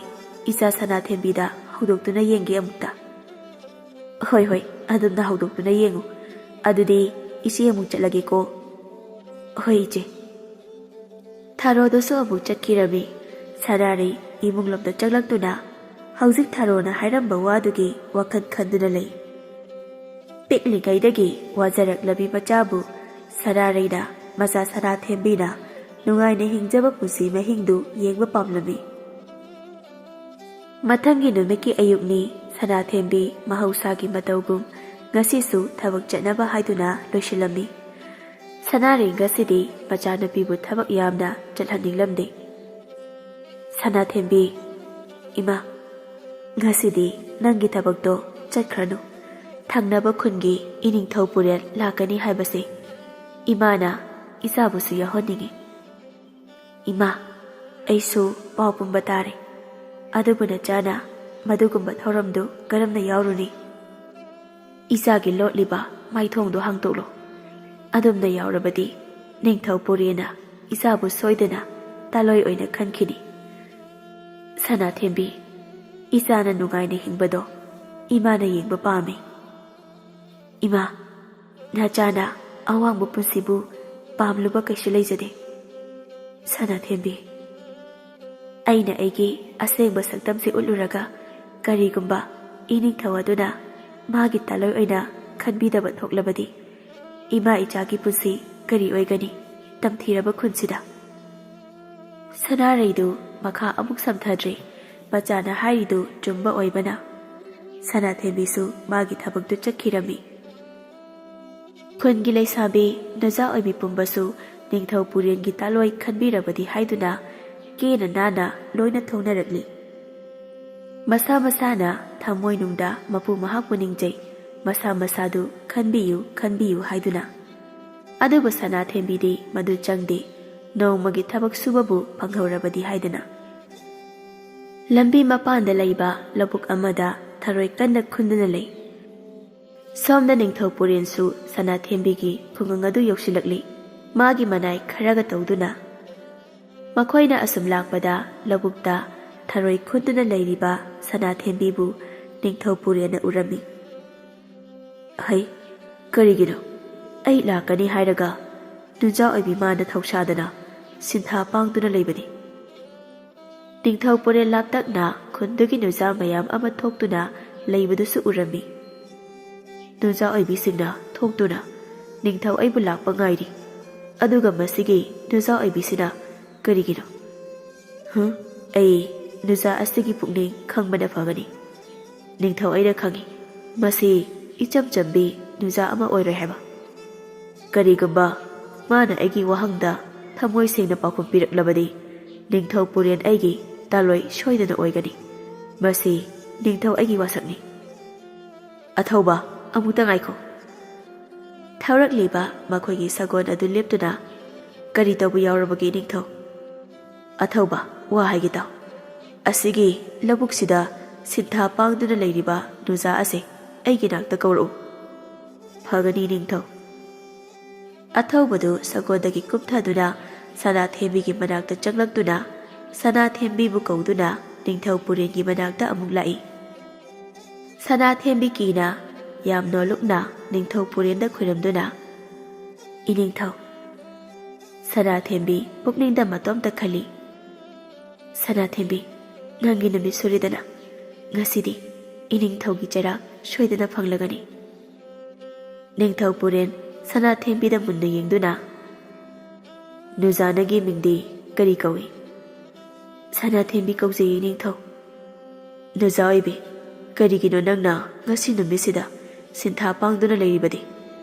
ꯏꯆꯥ ꯁꯅꯥꯊꯦꯝꯕꯤꯗ ꯍꯧꯗꯣꯛꯇꯨꯅ ꯌꯦꯡꯒꯦ ꯑꯃꯨꯛꯇ꯫ ꯍꯣꯏ ꯍꯣꯏ, ꯑꯗꯨꯝꯅ ꯍꯧꯗꯣꯛꯇꯨꯅ ꯌꯦꯡꯉꯨ꯫ ꯑꯗꯨꯗꯤ ꯏꯆꯦ ꯑꯃꯨꯛ ꯆꯠꯂꯒꯦꯀꯣ꯫ ꯍꯣꯏ ꯏꯆꯦ꯫ ꯊꯥꯔꯣꯗꯨꯁꯨ ꯑꯃꯨꯛ ꯆꯠꯈꯤꯔꯝꯃꯤ꯫ ꯁꯅꯥꯔꯩ ꯏꯃꯨꯡꯂꯣꯝꯗ ꯆꯪꯂꯛꯇꯨꯅ ꯍꯧꯖꯤꯛ ꯊꯥꯔꯣꯅ ꯍꯥꯏꯔꯝꯕ ꯋꯥꯗꯨꯒꯤ ꯋꯥꯈꯜ ꯈꯟꯗꯨꯅ ꯂꯩ꯫ ꯄꯤꯛꯂꯤꯉꯩꯗꯒꯤ ꯋꯥꯖꯔꯛꯂꯕꯤ ꯃꯆꯥꯕꯨ ꯁꯅꯥꯔꯩꯅ, ꯃꯆꯥ ꯁꯅꯥꯊꯦꯝꯕꯤꯅ ꯅꯨꯡꯉꯥꯏꯅ ꯍꯤꯡꯖꯕ ꯄꯨꯟꯁꯤ ꯃꯍꯤꯡꯗꯨ ꯌꯦꯡꯕ ꯄꯥꯝꯂꯝꯃꯤ꯫ ꯃꯊꯪꯒꯤ ꯅꯨꯃꯤꯠꯀꯤ ꯑꯌꯨꯛꯅꯤ꯫ ꯁꯅꯥꯊꯦꯝꯕꯤ ꯃꯍꯧꯁꯥꯒꯤ ꯃꯇꯧꯒꯨꯝ ꯉꯁꯤꯁꯨ ꯊꯕꯛ ꯆꯠꯅꯕ ꯍꯥꯏꯗꯨꯅ ꯂꯣꯏꯁꯤꯜꯂꯝꯃꯤ꯫ ꯁꯅꯥꯔꯩ ꯉꯁꯤꯗꯤ ꯃꯆꯥꯅꯨꯄꯤꯕꯨ ꯊꯕꯛ ꯌꯥꯝꯅ ꯆꯠꯍꯟꯅꯤꯡꯂꯝꯗꯦ꯫ ꯁꯅꯥꯊꯦꯝꯕꯤ, "ꯏꯃꯥ, ꯉꯁꯤꯗꯤ ꯅꯪꯒꯤ ꯊꯕꯛꯇꯣ ꯆꯠꯈ꯭ꯔꯅꯨ꯫ ꯊꯪꯅꯕ ꯈꯨꯟꯒꯤ ꯏꯅꯤꯡꯊꯧ ꯄꯨꯔꯦꯜ ꯂꯥꯛꯀꯅꯤ ꯍꯥꯏꯕꯁꯦ ꯏꯃꯥꯅ ꯏꯆꯥꯕꯨꯁꯨ ꯌꯥꯎꯍꯟꯅꯤꯡꯉꯤ꯫" "ꯏꯃꯥ, ꯑꯩꯁꯨ ꯄꯥꯎ ꯄꯨꯝꯕ ꯇꯥꯔꯦ꯫ ꯑꯗꯨꯕꯨ ꯅꯆꯥꯅ ꯃꯗꯨꯒꯨꯝꯕ ꯊꯧꯔꯝꯗꯨ ꯀꯔꯝꯅ ꯌꯥꯎꯔꯨꯅꯤ? ꯏꯆꯥꯒꯤ ꯂꯣꯠꯂꯤꯕ ꯃꯥꯏꯊꯣꯡꯗꯨ ꯍꯥꯡꯗꯣꯛꯂꯣ꯫ ꯑꯗꯨꯝꯅ ꯌꯥꯎꯔꯕꯗꯤ ꯅꯤꯡꯊꯧ ꯄꯨꯔꯦꯅ ꯏꯆꯥꯕꯨ ꯁꯣꯏꯗꯅ ꯇꯥꯂꯣꯏ ꯑꯣꯏꯅ ꯈꯟꯈꯤꯅꯤ꯫" "ꯁꯅꯥꯊꯦꯝꯕꯤ, ꯏꯆꯥꯅ ꯅꯨꯡꯉꯥꯏꯅ ꯍꯤꯡꯕꯗꯣ ꯏꯃꯥꯅ ꯌꯦꯡꯕ ꯄꯥꯝꯃꯤ꯫" "ꯏꯃꯥ, ꯅꯆꯥꯅ ꯑꯋꯥꯡꯕ ꯄꯨꯟꯁꯤꯕꯨ ꯄꯥꯝꯂꯨꯕ ꯀꯩꯁꯨ ꯂꯩꯖꯗꯦ꯫" "ꯁꯅꯥꯊꯦꯝꯕꯤ, ꯑꯩꯅ ꯑꯩꯒꯤ ꯑꯁꯦꯡꯕ ꯁꯛꯇꯝꯁꯤ ꯎꯠꯂꯨꯔꯒ ꯀꯔꯤꯒꯨꯝꯕ ꯏꯅꯤꯡꯊꯧ ꯑꯗꯨꯅ ꯃꯥꯒꯤ ꯇꯥꯂꯣꯏ ꯑꯣꯏꯅ ꯈꯟꯕꯤꯗꯕ ꯊꯣꯛꯂꯕꯗꯤ ꯏꯃꯥ ꯏꯆꯥꯒꯤ ꯄꯨꯟꯁꯤ ꯀꯔꯤ ꯑꯣꯏꯒꯅꯤ ꯇꯝꯊꯤꯔꯕ ꯈꯨꯟꯁꯤꯗ?" ꯁꯅꯥꯔꯩꯗꯨ ꯃꯈꯥ ꯑꯃꯨꯛ ꯁꯝꯊꯗ꯭ꯔꯦ꯫ ꯃꯆꯥꯅ ꯍꯥꯏꯔꯤꯗꯨ ꯆꯨꯝꯕ ꯑꯣꯏꯕꯅ ꯁꯅꯥꯊꯦꯝꯕꯤꯁꯨ ꯃꯥꯒꯤ ꯊꯕꯛꯇꯨ ꯆꯠꯈꯤꯔꯝꯃꯤ꯫ ꯈꯨꯟꯒꯤ ꯂꯩꯁꯥꯕꯤ ꯅꯨꯖꯥ ꯑꯣꯏꯕꯤ ꯄꯨꯝꯕꯁꯨ ꯅꯤꯡꯊꯧ ꯄꯨꯔꯦꯟꯒꯤ ꯇꯥꯂꯣꯏ ꯈꯟꯕꯤꯔꯕꯗꯤ ꯍꯥꯏꯗꯨꯅ ꯀꯦꯅ ꯅꯥꯟꯅ ꯂꯣꯏꯅ ꯊꯣꯡꯅꯔꯛꯂꯤ꯫ ꯃꯁꯥ ꯃꯁꯥꯅ ꯊꯃꯣꯏꯅꯨꯡꯗ ꯃꯄꯨ ꯃꯍꯥꯛꯄꯨ ꯅꯤꯡꯖꯩ, ꯃꯁꯥ ꯃꯁꯥꯗꯨ ꯈꯟꯕꯤꯌꯨ, ꯈꯟꯕꯤꯌꯨ ꯍꯥꯏꯗꯨꯅ꯫ ꯑꯗꯨꯕꯨ ꯁꯅꯥꯊꯦꯝꯕꯤꯗꯤ ꯃꯗꯨ ꯆꯪꯗꯦ, ꯅꯣꯡꯃꯒꯤ ꯊꯕꯛ ꯁꯨꯕꯕꯨ ꯐꯪꯍꯧꯔꯕꯗꯤ ꯍꯥꯏꯗꯅ꯫ ꯂꯝꯕꯤ ꯃꯄꯥꯟꯗ ꯂꯩꯕ ꯂꯧꯕꯨꯛ ꯑꯃꯗ ꯊꯔꯣꯏ ꯀꯟꯅ ꯈꯨꯟꯗꯨꯅ ꯂꯩ꯫ ꯁꯣꯝꯗ ꯅꯤꯡꯊꯧ ꯄꯨꯔꯦꯟꯁꯨ ꯁꯅꯥꯊꯦꯝꯕꯤꯒꯤ ꯈꯨꯡꯒꯪ ꯑꯗꯨ ꯌꯧꯁꯤꯜꯂꯛꯂꯤ, ꯃꯥꯒꯤ ꯃꯅꯥꯏ ꯈꯔꯒ ꯇꯧꯗꯨꯅ꯫ ꯃꯈꯣꯏꯅ ꯑꯁꯨꯝ ꯂꯥꯛꯄꯗ ꯂꯧꯕꯨꯛꯇ ꯊꯔꯣꯏ ꯈꯨꯟꯗꯨꯅ ꯂꯩꯔꯤꯕ ꯁꯅꯥꯊꯦꯝꯕꯤꯕꯨ ꯅꯤꯡꯊꯧ ꯄꯨꯔꯦꯟꯅ ꯎꯔꯝꯃꯤ꯫ "ꯍꯩ, ꯀꯔꯤꯒꯤꯅꯣ? ꯑꯩ ꯂꯥꯛꯀꯅꯤ ꯍꯥꯏꯔꯒ ꯅꯨꯖꯥ ꯑꯣꯏꯕꯤ ꯃꯥꯅ ꯊꯧꯁꯥꯗꯅ ꯁꯤꯟꯊꯥ ꯄꯥꯡꯗꯨꯅ ꯂꯩꯕꯅꯤ꯫" ꯅꯤꯡꯊꯧ ꯄꯨꯔꯦꯟ ꯂꯥꯞꯇꯛꯅ ꯈꯨꯟꯗꯨꯒꯤ ꯅꯨꯖꯥ ꯃꯌꯥꯝ ꯑꯃ ꯊꯣꯛꯇꯨꯅ ꯂꯩꯕꯗꯨꯁꯨ ꯎꯔꯝꯃꯤ꯫ ꯅꯨꯖꯥ ꯑꯣꯏꯕꯤꯁꯤꯡꯅ ꯊꯣꯛꯇꯨꯅ, "ꯅꯤꯡꯊꯧ ꯑꯩꯕꯨ ꯂꯥꯛꯄ ꯉꯥꯏꯔꯤ꯫" ꯑꯗꯨꯒ ꯃꯁꯤꯒꯤ ꯅꯨꯖꯥ ꯑꯣꯏꯕꯤꯁꯤꯅ ꯀꯔꯤꯒꯤꯅꯣ? ꯍ? ꯑꯩ ꯅꯨꯖꯥ ꯑꯁꯤꯒꯤ ꯄꯨꯛꯅꯤꯡ ꯈꯪꯕꯅ ꯐꯒꯅꯤ꯫ ꯅꯤꯡꯊꯧ ꯑꯩꯅ ꯈꯪꯏ, ꯃꯁꯤ ꯏꯆꯝ ꯆꯝꯕꯤ ꯅꯨꯖꯥ ꯑꯃ ꯑꯣꯏꯔꯣꯏ ꯍꯥꯏꯕ꯫ ꯀꯔꯤꯒꯨꯝꯕ ꯃꯥꯅ ꯑꯩꯒꯤ ꯋꯥꯍꯪꯗ ꯊꯃꯣꯏ ꯁꯦꯡꯅ ꯄꯥꯎꯈꯨꯝ ꯄꯤꯔꯛꯂꯕꯗꯤ, ꯅꯤꯡꯊꯧ ꯄꯨꯔꯦꯟ ꯑꯩꯒꯤ ꯇꯥꯂꯣꯏ ꯁꯣꯏꯗꯅ ꯑꯣꯏꯒꯅꯤ꯫ ꯃꯁꯤ ꯅꯤꯡꯊꯧ ꯑꯩꯒꯤ ꯋꯥꯁꯛꯅꯤ꯫ "ꯑꯊꯧꯕ, ꯑꯃꯨꯛꯇ ꯉꯥꯏꯈꯣ꯫" ꯊꯧꯔꯛꯂꯤꯕ ꯃꯈꯣꯏꯒꯤ ꯁꯒꯣꯜ ꯑꯗꯨ ꯂꯦꯞꯇꯨꯅ, "ꯀꯔꯤ ꯇꯧꯕ ꯌꯥꯎꯔꯕꯒꯦ ꯅꯤꯡꯊꯧ?" "ꯑꯊꯧꯕ, ꯋꯥ ꯍꯥꯏꯒꯦ ꯇꯥꯎ꯫ ꯑꯁꯤꯒꯤ ꯂꯧꯕꯨꯛꯁꯤꯗ ꯁꯤꯟꯊꯥ ꯄꯥꯡꯗꯨꯅ ꯂꯩꯔꯤꯕ ꯅꯨꯖꯥ ꯑꯁꯦ ꯑꯩꯒꯤ ꯅꯥꯛꯇ ꯀꯧꯔꯛꯎ꯫" "ꯐꯒꯅꯤ ꯅꯤꯡꯊꯧ꯫" ꯑꯊꯧꯕꯗꯨ ꯁꯒꯣꯜꯗꯒꯤ ꯀꯨꯝꯊꯗꯨꯅ ꯁꯅꯥꯊꯦꯝꯕꯤꯒꯤ ꯃꯅꯥꯛꯇ ꯆꯪꯂꯛꯇꯨꯅ ꯁꯅꯥꯊꯦꯝꯕꯤꯕꯨ ꯀꯧꯗꯨꯅ ꯅꯤꯡꯊꯧ ꯄꯨꯔꯦꯟꯒꯤ ꯃꯅꯥꯛꯇ ꯑꯃꯨꯛ ꯂꯥꯛꯏ꯫ ꯁꯅꯥꯊꯦꯝꯕꯤ ꯀꯤꯅ ꯌꯥꯝ ꯅꯣꯜꯂꯨꯛꯅ ꯅꯤꯡꯊꯧ ꯄꯨꯔꯦꯟꯗ ꯈꯨꯔꯨꯝꯗꯨꯅ, "ꯏꯅꯤꯡꯊꯧ꯫" ꯁꯅꯥꯊꯦꯝꯕꯤ ꯄꯨꯛꯅꯤꯡꯗ ꯃꯇꯣꯝꯇ ꯈꯜꯂꯤ, "ꯁꯅꯥꯊꯦꯝꯕꯤ, ꯅꯪꯒꯤ ꯅꯨꯃꯤꯠ ꯁꯨꯔꯤꯗꯅ, ꯉꯁꯤꯗꯤ ꯏꯅꯤꯡꯊꯧꯒꯤ ꯆꯩꯔꯥꯛ ꯁꯣꯏꯗꯅ ꯐꯪꯂꯒꯅꯤ꯫" ꯅꯤꯡꯊꯧ ꯄꯨꯔꯦꯟ ꯁꯅꯥꯊꯦꯝꯕꯤꯗ ꯃꯨꯟꯅ ꯌꯦꯡꯗꯨꯅ, "ꯅꯨꯖꯥꯅꯒꯤ ꯃꯤꯡꯗꯤ ꯀꯔꯤ ꯀꯧꯏ?" ꯁꯅꯥꯊꯦꯝꯕꯤ ꯀꯧꯖꯩ ꯏꯅꯤꯡꯊꯧ꯫ ꯅꯨꯖꯥ ꯑꯣꯏꯕꯤ, ꯀꯔꯤꯒꯤꯅꯣ ꯅꯪꯅ ꯉꯁꯤ ꯅꯨꯃꯤꯠꯁꯤꯗ ꯁꯤꯟꯊꯥ ꯄꯥꯡꯗꯨꯅ ꯂꯩꯔꯤꯕꯗꯤ?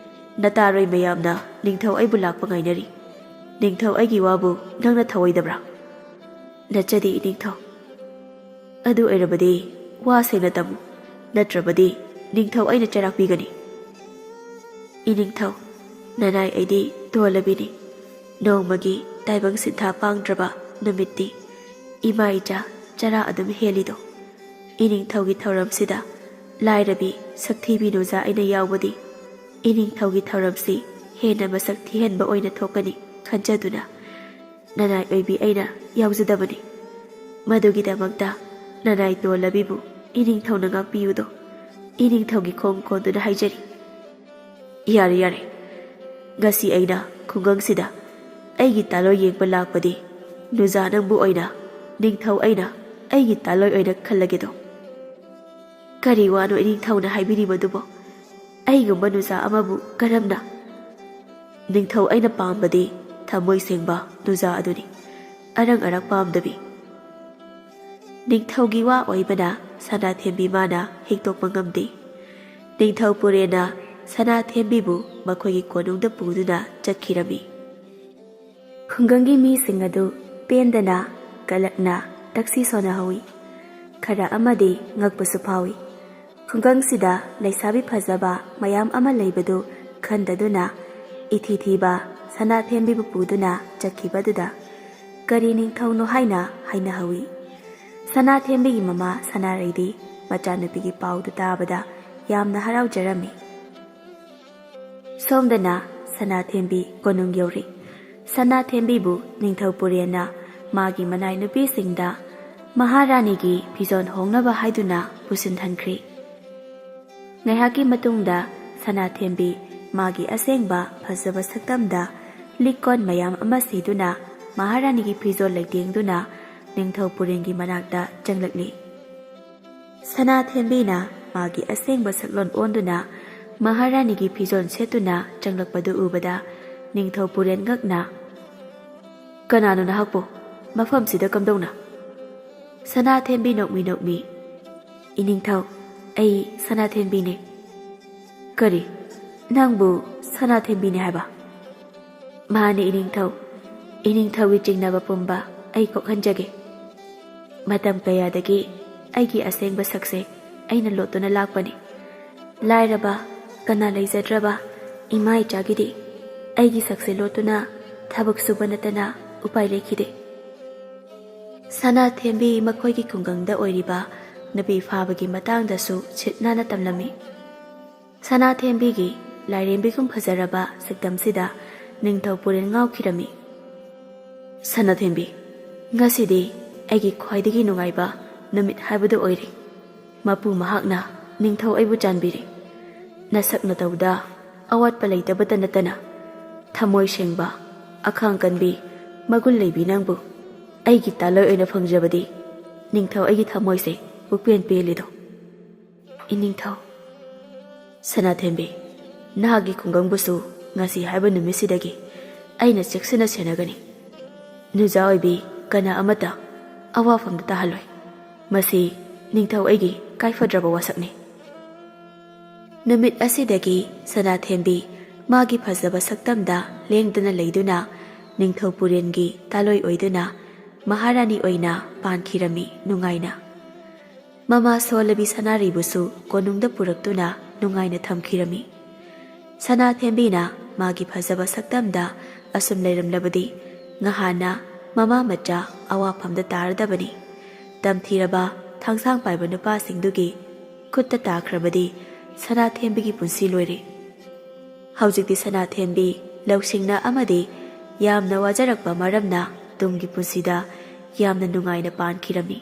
ꯅꯇꯥꯔꯣꯏ ꯃꯌꯥꯝꯅ ꯅꯤꯡꯊꯧ ꯑꯩꯕꯨ ꯂꯥꯛꯄ ꯉꯥꯏꯅꯔꯤ꯫ ꯅꯤꯡꯊꯧ ꯑꯩꯒꯤ ꯋꯥꯕꯨ ꯅꯪꯅ ꯊꯧꯑꯣꯏꯗꯕ꯭ꯔꯥ? ꯅꯠꯆꯗꯦ ꯏꯅꯤꯡꯊꯧ꯫ ꯑꯗꯨ ꯑꯣꯏꯔꯕꯗꯤ ꯋꯥ ꯁꯦꯡꯅ ꯇꯝꯃꯨ, ꯅꯠꯇ꯭ꯔꯕꯗꯤ ꯅꯤꯡꯊꯧ ꯑꯩꯅ ꯆꯩꯔꯥꯛ ꯄꯤꯒꯅꯤ꯫ ꯏꯅꯤꯡꯊꯧ, ꯅꯅꯥꯏ ꯑꯩꯗꯤ ꯇꯣꯜꯂꯕꯤꯅꯤ꯫ ꯅꯣꯡꯃꯒꯤ ꯇꯥꯏꯕꯪ ꯁꯤꯟꯊꯥ ꯄꯥꯡꯗ꯭ꯔꯕ ꯅꯨꯃꯤꯠꯇꯤ ꯏꯃꯥ ꯏꯆꯥ ꯆꯔꯥ ꯑꯗꯨꯝ ꯍꯦꯜꯂꯤꯗꯣ꯫ ꯏꯅꯤꯡꯊꯧꯒꯤ ꯊꯧꯔꯝꯁꯤꯗ ꯂꯥꯏꯔꯕꯤ ꯁꯛꯊꯤꯕꯤ ꯅꯨꯖꯥ ꯑꯩꯅ ꯌꯥꯎꯕꯗꯤ ꯏꯅꯤꯡꯊꯧꯒꯤ ꯊꯧꯔꯝꯁꯤ ꯍꯦꯟꯅ ꯃꯁꯛ ꯊꯤꯍꯟꯕ ꯑꯣꯏꯅ ꯊꯣꯛꯀꯅꯤ ꯈꯟꯖꯗꯨꯅ ꯅꯅꯥꯏ ꯑꯣꯏꯕꯤ ꯑꯩꯅ ꯌꯥꯎꯖꯗꯕꯅꯤ꯫ ꯃꯗꯨꯒꯤꯗꯃꯛꯇ ꯅꯅꯥꯏ ꯇꯣꯜꯂꯕꯤꯕꯨ ꯏꯅꯤꯡꯊꯧꯅ ꯉꯥꯛꯄꯤꯌꯨꯗꯣ꯫ ꯏꯅꯤꯡꯊꯧꯒꯤ ꯈꯣꯡ ꯀꯣꯟꯗꯨꯅ ꯍꯥꯏꯖꯔꯤ꯫ ꯌꯥꯔꯦ, ꯌꯥꯔꯦ꯫ ꯉꯁꯤ ꯑꯩꯅ ꯈꯨꯡꯒꯪꯁꯤꯗ ꯑꯩꯒꯤ ꯇꯥꯂꯣꯏ ꯌꯦꯡꯕ ꯂꯥꯛꯄꯗꯤ ꯅꯨꯖꯥ ꯅꯪꯕꯨ ꯑꯣꯏꯅ ꯅꯤꯡꯊꯧ ꯑꯩꯅ ꯑꯩꯒꯤ ꯇꯥꯂꯣꯏ ꯑꯣꯏꯅ ꯈꯜꯂꯒꯦꯗꯣ꯫ ꯀꯔꯤ ꯋꯥꯅꯣ ꯏꯅꯤꯡꯊꯧꯅ ꯍꯥꯏꯕꯤꯔꯤꯕꯗꯨꯕꯣ? ꯑꯩꯒꯨꯝꯕ ꯅꯨꯖꯥ ꯑꯃꯕꯨ ꯀꯔꯝꯅ? ꯅꯤꯡꯊꯧ ꯑꯩꯅ ꯄꯥꯝꯕꯗꯤ ꯊꯃꯣꯏ ꯁꯦꯡꯕ ꯅꯨꯖꯥ ꯑꯗꯨꯅꯤ, ꯑꯔꯪ ꯑꯔꯥꯛ ꯄꯥꯝꯗꯕꯤ꯫ ꯅꯤꯡꯊꯧꯒꯤ ꯋꯥ ꯑꯣꯏꯕꯅ ꯁꯅꯥꯊꯦꯝꯕꯤ ꯃꯥꯅ ꯍꯤꯛꯇꯣꯛꯄ ꯉꯝꯗꯦ꯫ ꯅꯤꯡꯊꯧ ꯄꯨꯔꯦꯟꯅ ꯁꯅꯥꯊꯦꯝꯕꯤꯕꯨ ꯃꯈꯣꯏꯒꯤ ꯀꯣꯅꯨꯡꯗ ꯄꯨꯗꯨꯅ ꯆꯠꯈꯤꯔꯝꯃꯤ꯫ ꯈꯨꯡꯒꯪꯒꯤ ꯃꯤꯁꯤꯡ ꯑꯗꯨ ꯄꯦꯟꯗꯅ, ꯀꯂꯛꯅ ꯇꯛꯁꯤ ꯁꯣꯟꯅꯍꯧꯏ꯫ ꯈꯔ ꯑꯃꯗꯤ ꯉꯛꯄꯁꯨ ꯐꯥꯎꯏ꯫ ꯈꯨꯡꯒꯪꯁꯤꯗ ꯂꯩꯁꯥꯕꯤ ꯐꯖꯕ ꯃꯌꯥꯝ ꯑꯃ ꯂꯩꯕꯗꯨ ꯈꯟꯗꯗꯨꯅ ꯏꯊꯤ ꯊꯤꯕ ꯁꯅꯥꯊꯦꯝꯕꯤꯕꯨ ꯄꯨꯗꯨꯅ ꯆꯠꯈꯤꯕꯗꯨꯗ ꯀꯔꯤ ꯅꯤꯡꯊꯧꯅꯣ ꯍꯥꯏꯅ ꯍꯥꯏꯅꯍꯧꯏ꯫ ꯁꯅꯥꯊꯦꯝꯕꯤꯒꯤ ꯃꯃꯥ ꯁꯅꯥꯔꯩꯗꯤ ꯃꯆꯥꯅꯨꯄꯤꯒꯤ ꯄꯥꯎꯗꯨ ꯇꯥꯕꯗ ꯌꯥꯝꯅ ꯍꯔꯥꯎꯖꯔꯝꯃꯤ꯫ ꯁꯣꯝꯗꯅ ꯁꯅꯥꯊꯦꯝꯕꯤ ꯀꯣꯅꯨꯡ ꯌꯧꯔꯤ꯫ ꯁꯅꯥꯊꯦꯝꯕꯤꯕꯨ ꯅꯤꯡꯊꯧ ꯄꯨꯔꯦꯟꯅ ꯃꯥꯒꯤ ꯃꯅꯥꯏ ꯅꯨꯄꯤꯁꯤꯡꯗ ꯃꯍꯥꯔꯥꯅꯤꯒꯤ ꯐꯤꯖꯣꯜ ꯍꯣꯡꯅꯕ ꯍꯥꯏꯗꯨꯅ ꯄꯨꯁꯤꯟꯍꯟꯈ꯭ꯔꯤ꯫ ꯉꯥꯏꯍꯥꯛꯀꯤ ꯃꯇꯨꯡꯗ ꯁꯅꯥꯊꯦꯝꯕꯤ ꯃꯥꯒꯤ ꯑꯁꯦꯡꯕ ꯐꯖꯕ ꯁꯛꯇꯝꯗ ꯂꯤꯛꯀꯣꯟ ꯃꯌꯥꯝ ꯑꯃ ꯁꯤꯗꯨꯅ ꯃꯍꯥꯔꯥꯅꯤꯒꯤ ꯐꯤꯖꯣꯜ ꯂꯩꯇꯦꯡꯗꯨꯅ ꯅꯤꯡꯊꯧ ꯄꯨꯔꯦꯟꯒꯤ ꯃꯅꯥꯛꯇ ꯆꯪꯂꯛꯂꯤ꯫ ꯁꯅꯥꯊꯦꯝꯕꯤꯅ ꯃꯥꯒꯤ ꯑꯁꯦꯡꯕ ꯁꯛꯂꯣꯟ ꯑꯣꯟꯗꯨꯅ ꯃꯍꯥꯔꯥꯅꯤꯒꯤ ꯐꯤꯖꯣꯜ ꯁꯦꯠꯇꯨꯅ ꯆꯪꯂꯛꯄꯗꯨ ꯎꯕꯗ ꯅꯤꯡꯊꯧ ꯄꯨꯔꯦꯟ ꯉꯛꯅ, "ꯀꯅꯥꯅꯣ ꯅꯍꯥꯛꯄꯨ? ꯃꯐꯝꯁꯤꯗ ꯀꯝꯗꯧꯅ?" ꯁꯅꯥꯊꯦꯝꯕꯤ ꯅꯣꯛꯃꯤ ꯅꯣꯛꯃꯤ, "ꯏꯅꯤꯡꯊꯧ, ꯑꯩ ꯁꯅꯥꯊꯦꯝꯕꯤꯅꯦ꯫" "ꯀꯔꯤ? ꯅꯪꯕꯨ ꯁꯅꯥꯊꯦꯝꯕꯤꯅꯦ ꯍꯥꯏꯕ?" "ꯃꯥꯅꯦ ꯏꯅꯤꯡꯊꯧ, ꯏꯅꯤꯡꯊꯧꯒꯤ ꯆꯤꯡꯅꯕ ꯄꯨꯝꯕ ꯑꯩ ꯀꯣꯛꯍꯟꯖꯒꯦ꯫ ꯃꯇꯝ ꯀꯌꯥꯗꯒꯤ ꯑꯩꯒꯤ ꯑꯁꯦꯡꯕ ꯁꯛꯁꯦ ꯑꯩꯅ ꯂꯣꯠꯇꯨꯅ ꯂꯥꯛꯄꯅꯤ꯫ ꯂꯥꯏꯔꯕ, ꯀꯅꯥ ꯂꯩꯖꯗ꯭ꯔꯕ ꯏꯃꯥ ꯏꯆꯥꯒꯤꯗꯤ ꯑꯩꯒꯤ ꯁꯛꯁꯦ ꯂꯣꯠꯇꯨꯅ ꯊꯕꯛ ꯁꯨꯕ ꯅꯠꯇꯅ ꯎꯄꯥꯏ ꯂꯩꯈꯤꯗꯦ꯫" ꯁꯅꯥꯊꯦꯝꯕꯤ ꯃꯈꯣꯏꯒꯤ ꯈꯨꯡꯒꯪꯗ ꯑꯣꯏꯔꯤꯕ ꯅꯨꯄꯤ ꯐꯥꯕꯒꯤ ꯃꯇꯥꯡꯗꯁꯨ ꯁꯤꯠ ꯅꯥꯟꯅ ꯇꯝꯂꯝꯃꯤ꯫ ꯁꯅꯥꯊꯦꯝꯕꯤꯒꯤ ꯂꯥꯏꯔꯦꯝꯕꯤꯒꯨꯝ ꯐꯖꯔꯕ ꯁꯛꯇꯝꯁꯤꯗ ꯅꯤꯡꯊꯧ ꯄꯨꯔꯦꯜ ꯉꯥꯎꯈꯤꯔꯝꯃꯤ꯫ "ꯁꯅꯥꯊꯦꯝꯕꯤ, ꯉꯁꯤꯗꯤ ꯑꯩꯒꯤ ꯈ꯭ꯋꯥꯏꯗꯒꯤ ꯅꯨꯡꯉꯥꯏꯕ ꯅꯨꯃꯤꯠ ꯍꯥꯏꯕꯗꯨ ꯑꯣꯏꯔꯦ꯫ ꯃꯄꯨ ꯃꯍꯥꯛꯅ ꯅꯤꯡꯊꯧ ꯑꯩꯕꯨ ꯆꯥꯟꯕꯤꯔꯦ꯫ ꯅꯁꯛ ꯅꯇꯧꯗ ꯑꯋꯥꯠꯄ ꯂꯩꯇꯕꯇ ꯅꯠꯇꯅ ꯊꯃꯣꯏ ꯁꯦꯡꯕ, ꯑꯈꯥꯡ ꯀꯟꯕꯤ, ꯃꯒꯨꯟ ꯂꯩꯕꯤ ꯅꯪꯕꯨ ꯑꯩꯒꯤ ꯇꯥꯂꯣꯏ ꯑꯣꯏꯅ ꯐꯪꯖꯕꯗꯤ ꯅꯤꯡꯊꯧ ꯑꯩꯒꯤ ꯊꯃꯣꯏꯁꯦ ꯄꯨꯛꯄꯦꯟ ꯄꯦꯜꯂꯤꯗꯣ꯫" "ꯏꯅꯤꯡꯊꯧ꯫" "ꯁꯅꯥꯊꯦꯝꯕꯤ, ꯅꯍꯥꯛꯀꯤ ꯈꯨꯡꯒꯪꯕꯨꯁꯨ ꯉꯁꯤ ꯍꯥꯏꯕ ꯅꯨꯃꯤꯠꯁꯤꯗꯒꯤ ꯑꯩꯅ ꯆꯦꯛꯁꯤꯟꯅ ꯁꯦꯟꯅꯒꯅꯤ꯫ ꯅꯨꯖꯥ ꯑꯣꯏꯕꯤ ꯀꯅꯥ ꯑꯃꯠꯇ ꯑꯋꯥꯐꯝꯗ ꯇꯥꯍꯜꯂꯣꯏ꯫ ꯃꯁꯤ ꯅꯤꯡꯊꯧ ꯑꯩꯒꯤ ꯀꯥꯏꯐꯗ꯭ꯔꯕ ꯋꯥꯁꯛꯅꯤ꯫" ꯅꯨꯃꯤꯠ ꯑꯁꯤꯗꯒꯤ ꯁꯅꯥꯊꯦꯝꯕꯤ ꯃꯥꯒꯤ ꯐꯖꯕ ꯁꯛꯇꯝꯗ ꯂꯦꯡꯗꯅ ꯂꯩꯗꯨꯅ ꯅꯤꯡꯊꯧ ꯄꯨꯔꯦꯟꯒꯤ ꯇꯥꯂꯣꯏ ꯑꯣꯏꯗꯨꯅ ꯃꯍꯥꯔꯥꯅꯤ ꯑꯣꯏꯅ ꯄꯥꯟꯈꯤꯔꯝꯃꯤ ꯅꯨꯡꯉꯥꯏꯅ꯫ ꯃꯃꯥ ꯁꯣꯜꯂꯕꯤ ꯁꯅꯥꯔꯩꯕꯨꯁꯨ ꯀꯣꯅꯨꯡꯗ ꯄꯨꯔꯛꯇꯨꯅ ꯅꯨꯡꯉꯥꯏꯅ ꯊꯝꯈꯤꯔꯝꯃꯤ꯫ ꯁꯅꯥꯊꯦꯝꯕꯤꯅ ꯃꯥꯒꯤ ꯐꯖꯕ ꯁꯛꯇꯝꯗ ꯑꯁꯨꯝ ꯂꯩꯔꯝꯂꯕꯗꯤ ꯉꯍꯥꯟꯅ ꯃꯃꯥ ꯃꯆꯥ ꯑꯋꯥꯐꯝꯗ ꯇꯥꯔꯗꯕꯅꯤ꯫ ꯇꯝꯊꯤꯔꯕ ꯊꯥꯡꯁꯥꯡ ꯄꯥꯏꯕ ꯅꯨꯄꯥꯁꯤꯡꯗꯨꯒꯤ ꯈꯨꯠꯇ ꯇꯥꯈ꯭ꯔꯕꯗꯤ ꯁꯅꯥꯊꯦꯝꯕꯤꯒꯤ ꯄꯨꯟꯁꯤ ꯂꯣꯏꯔꯦ꯫ ꯍꯧꯖꯤꯛꯇꯤ ꯁꯅꯥꯊꯦꯝꯕꯤ ꯂꯧꯁꯤꯡꯅ ꯑꯃꯗꯤ ꯌꯥꯝꯅ ꯋꯥꯖꯔꯛꯄ ꯃꯔꯝꯅ ꯇꯨꯡꯒꯤ ꯄꯨꯟꯁꯤꯗ ꯌꯥꯝꯅ ꯅꯨꯡꯉꯥꯏꯅ ꯄꯥꯟꯈꯤꯔꯝꯃꯤ꯫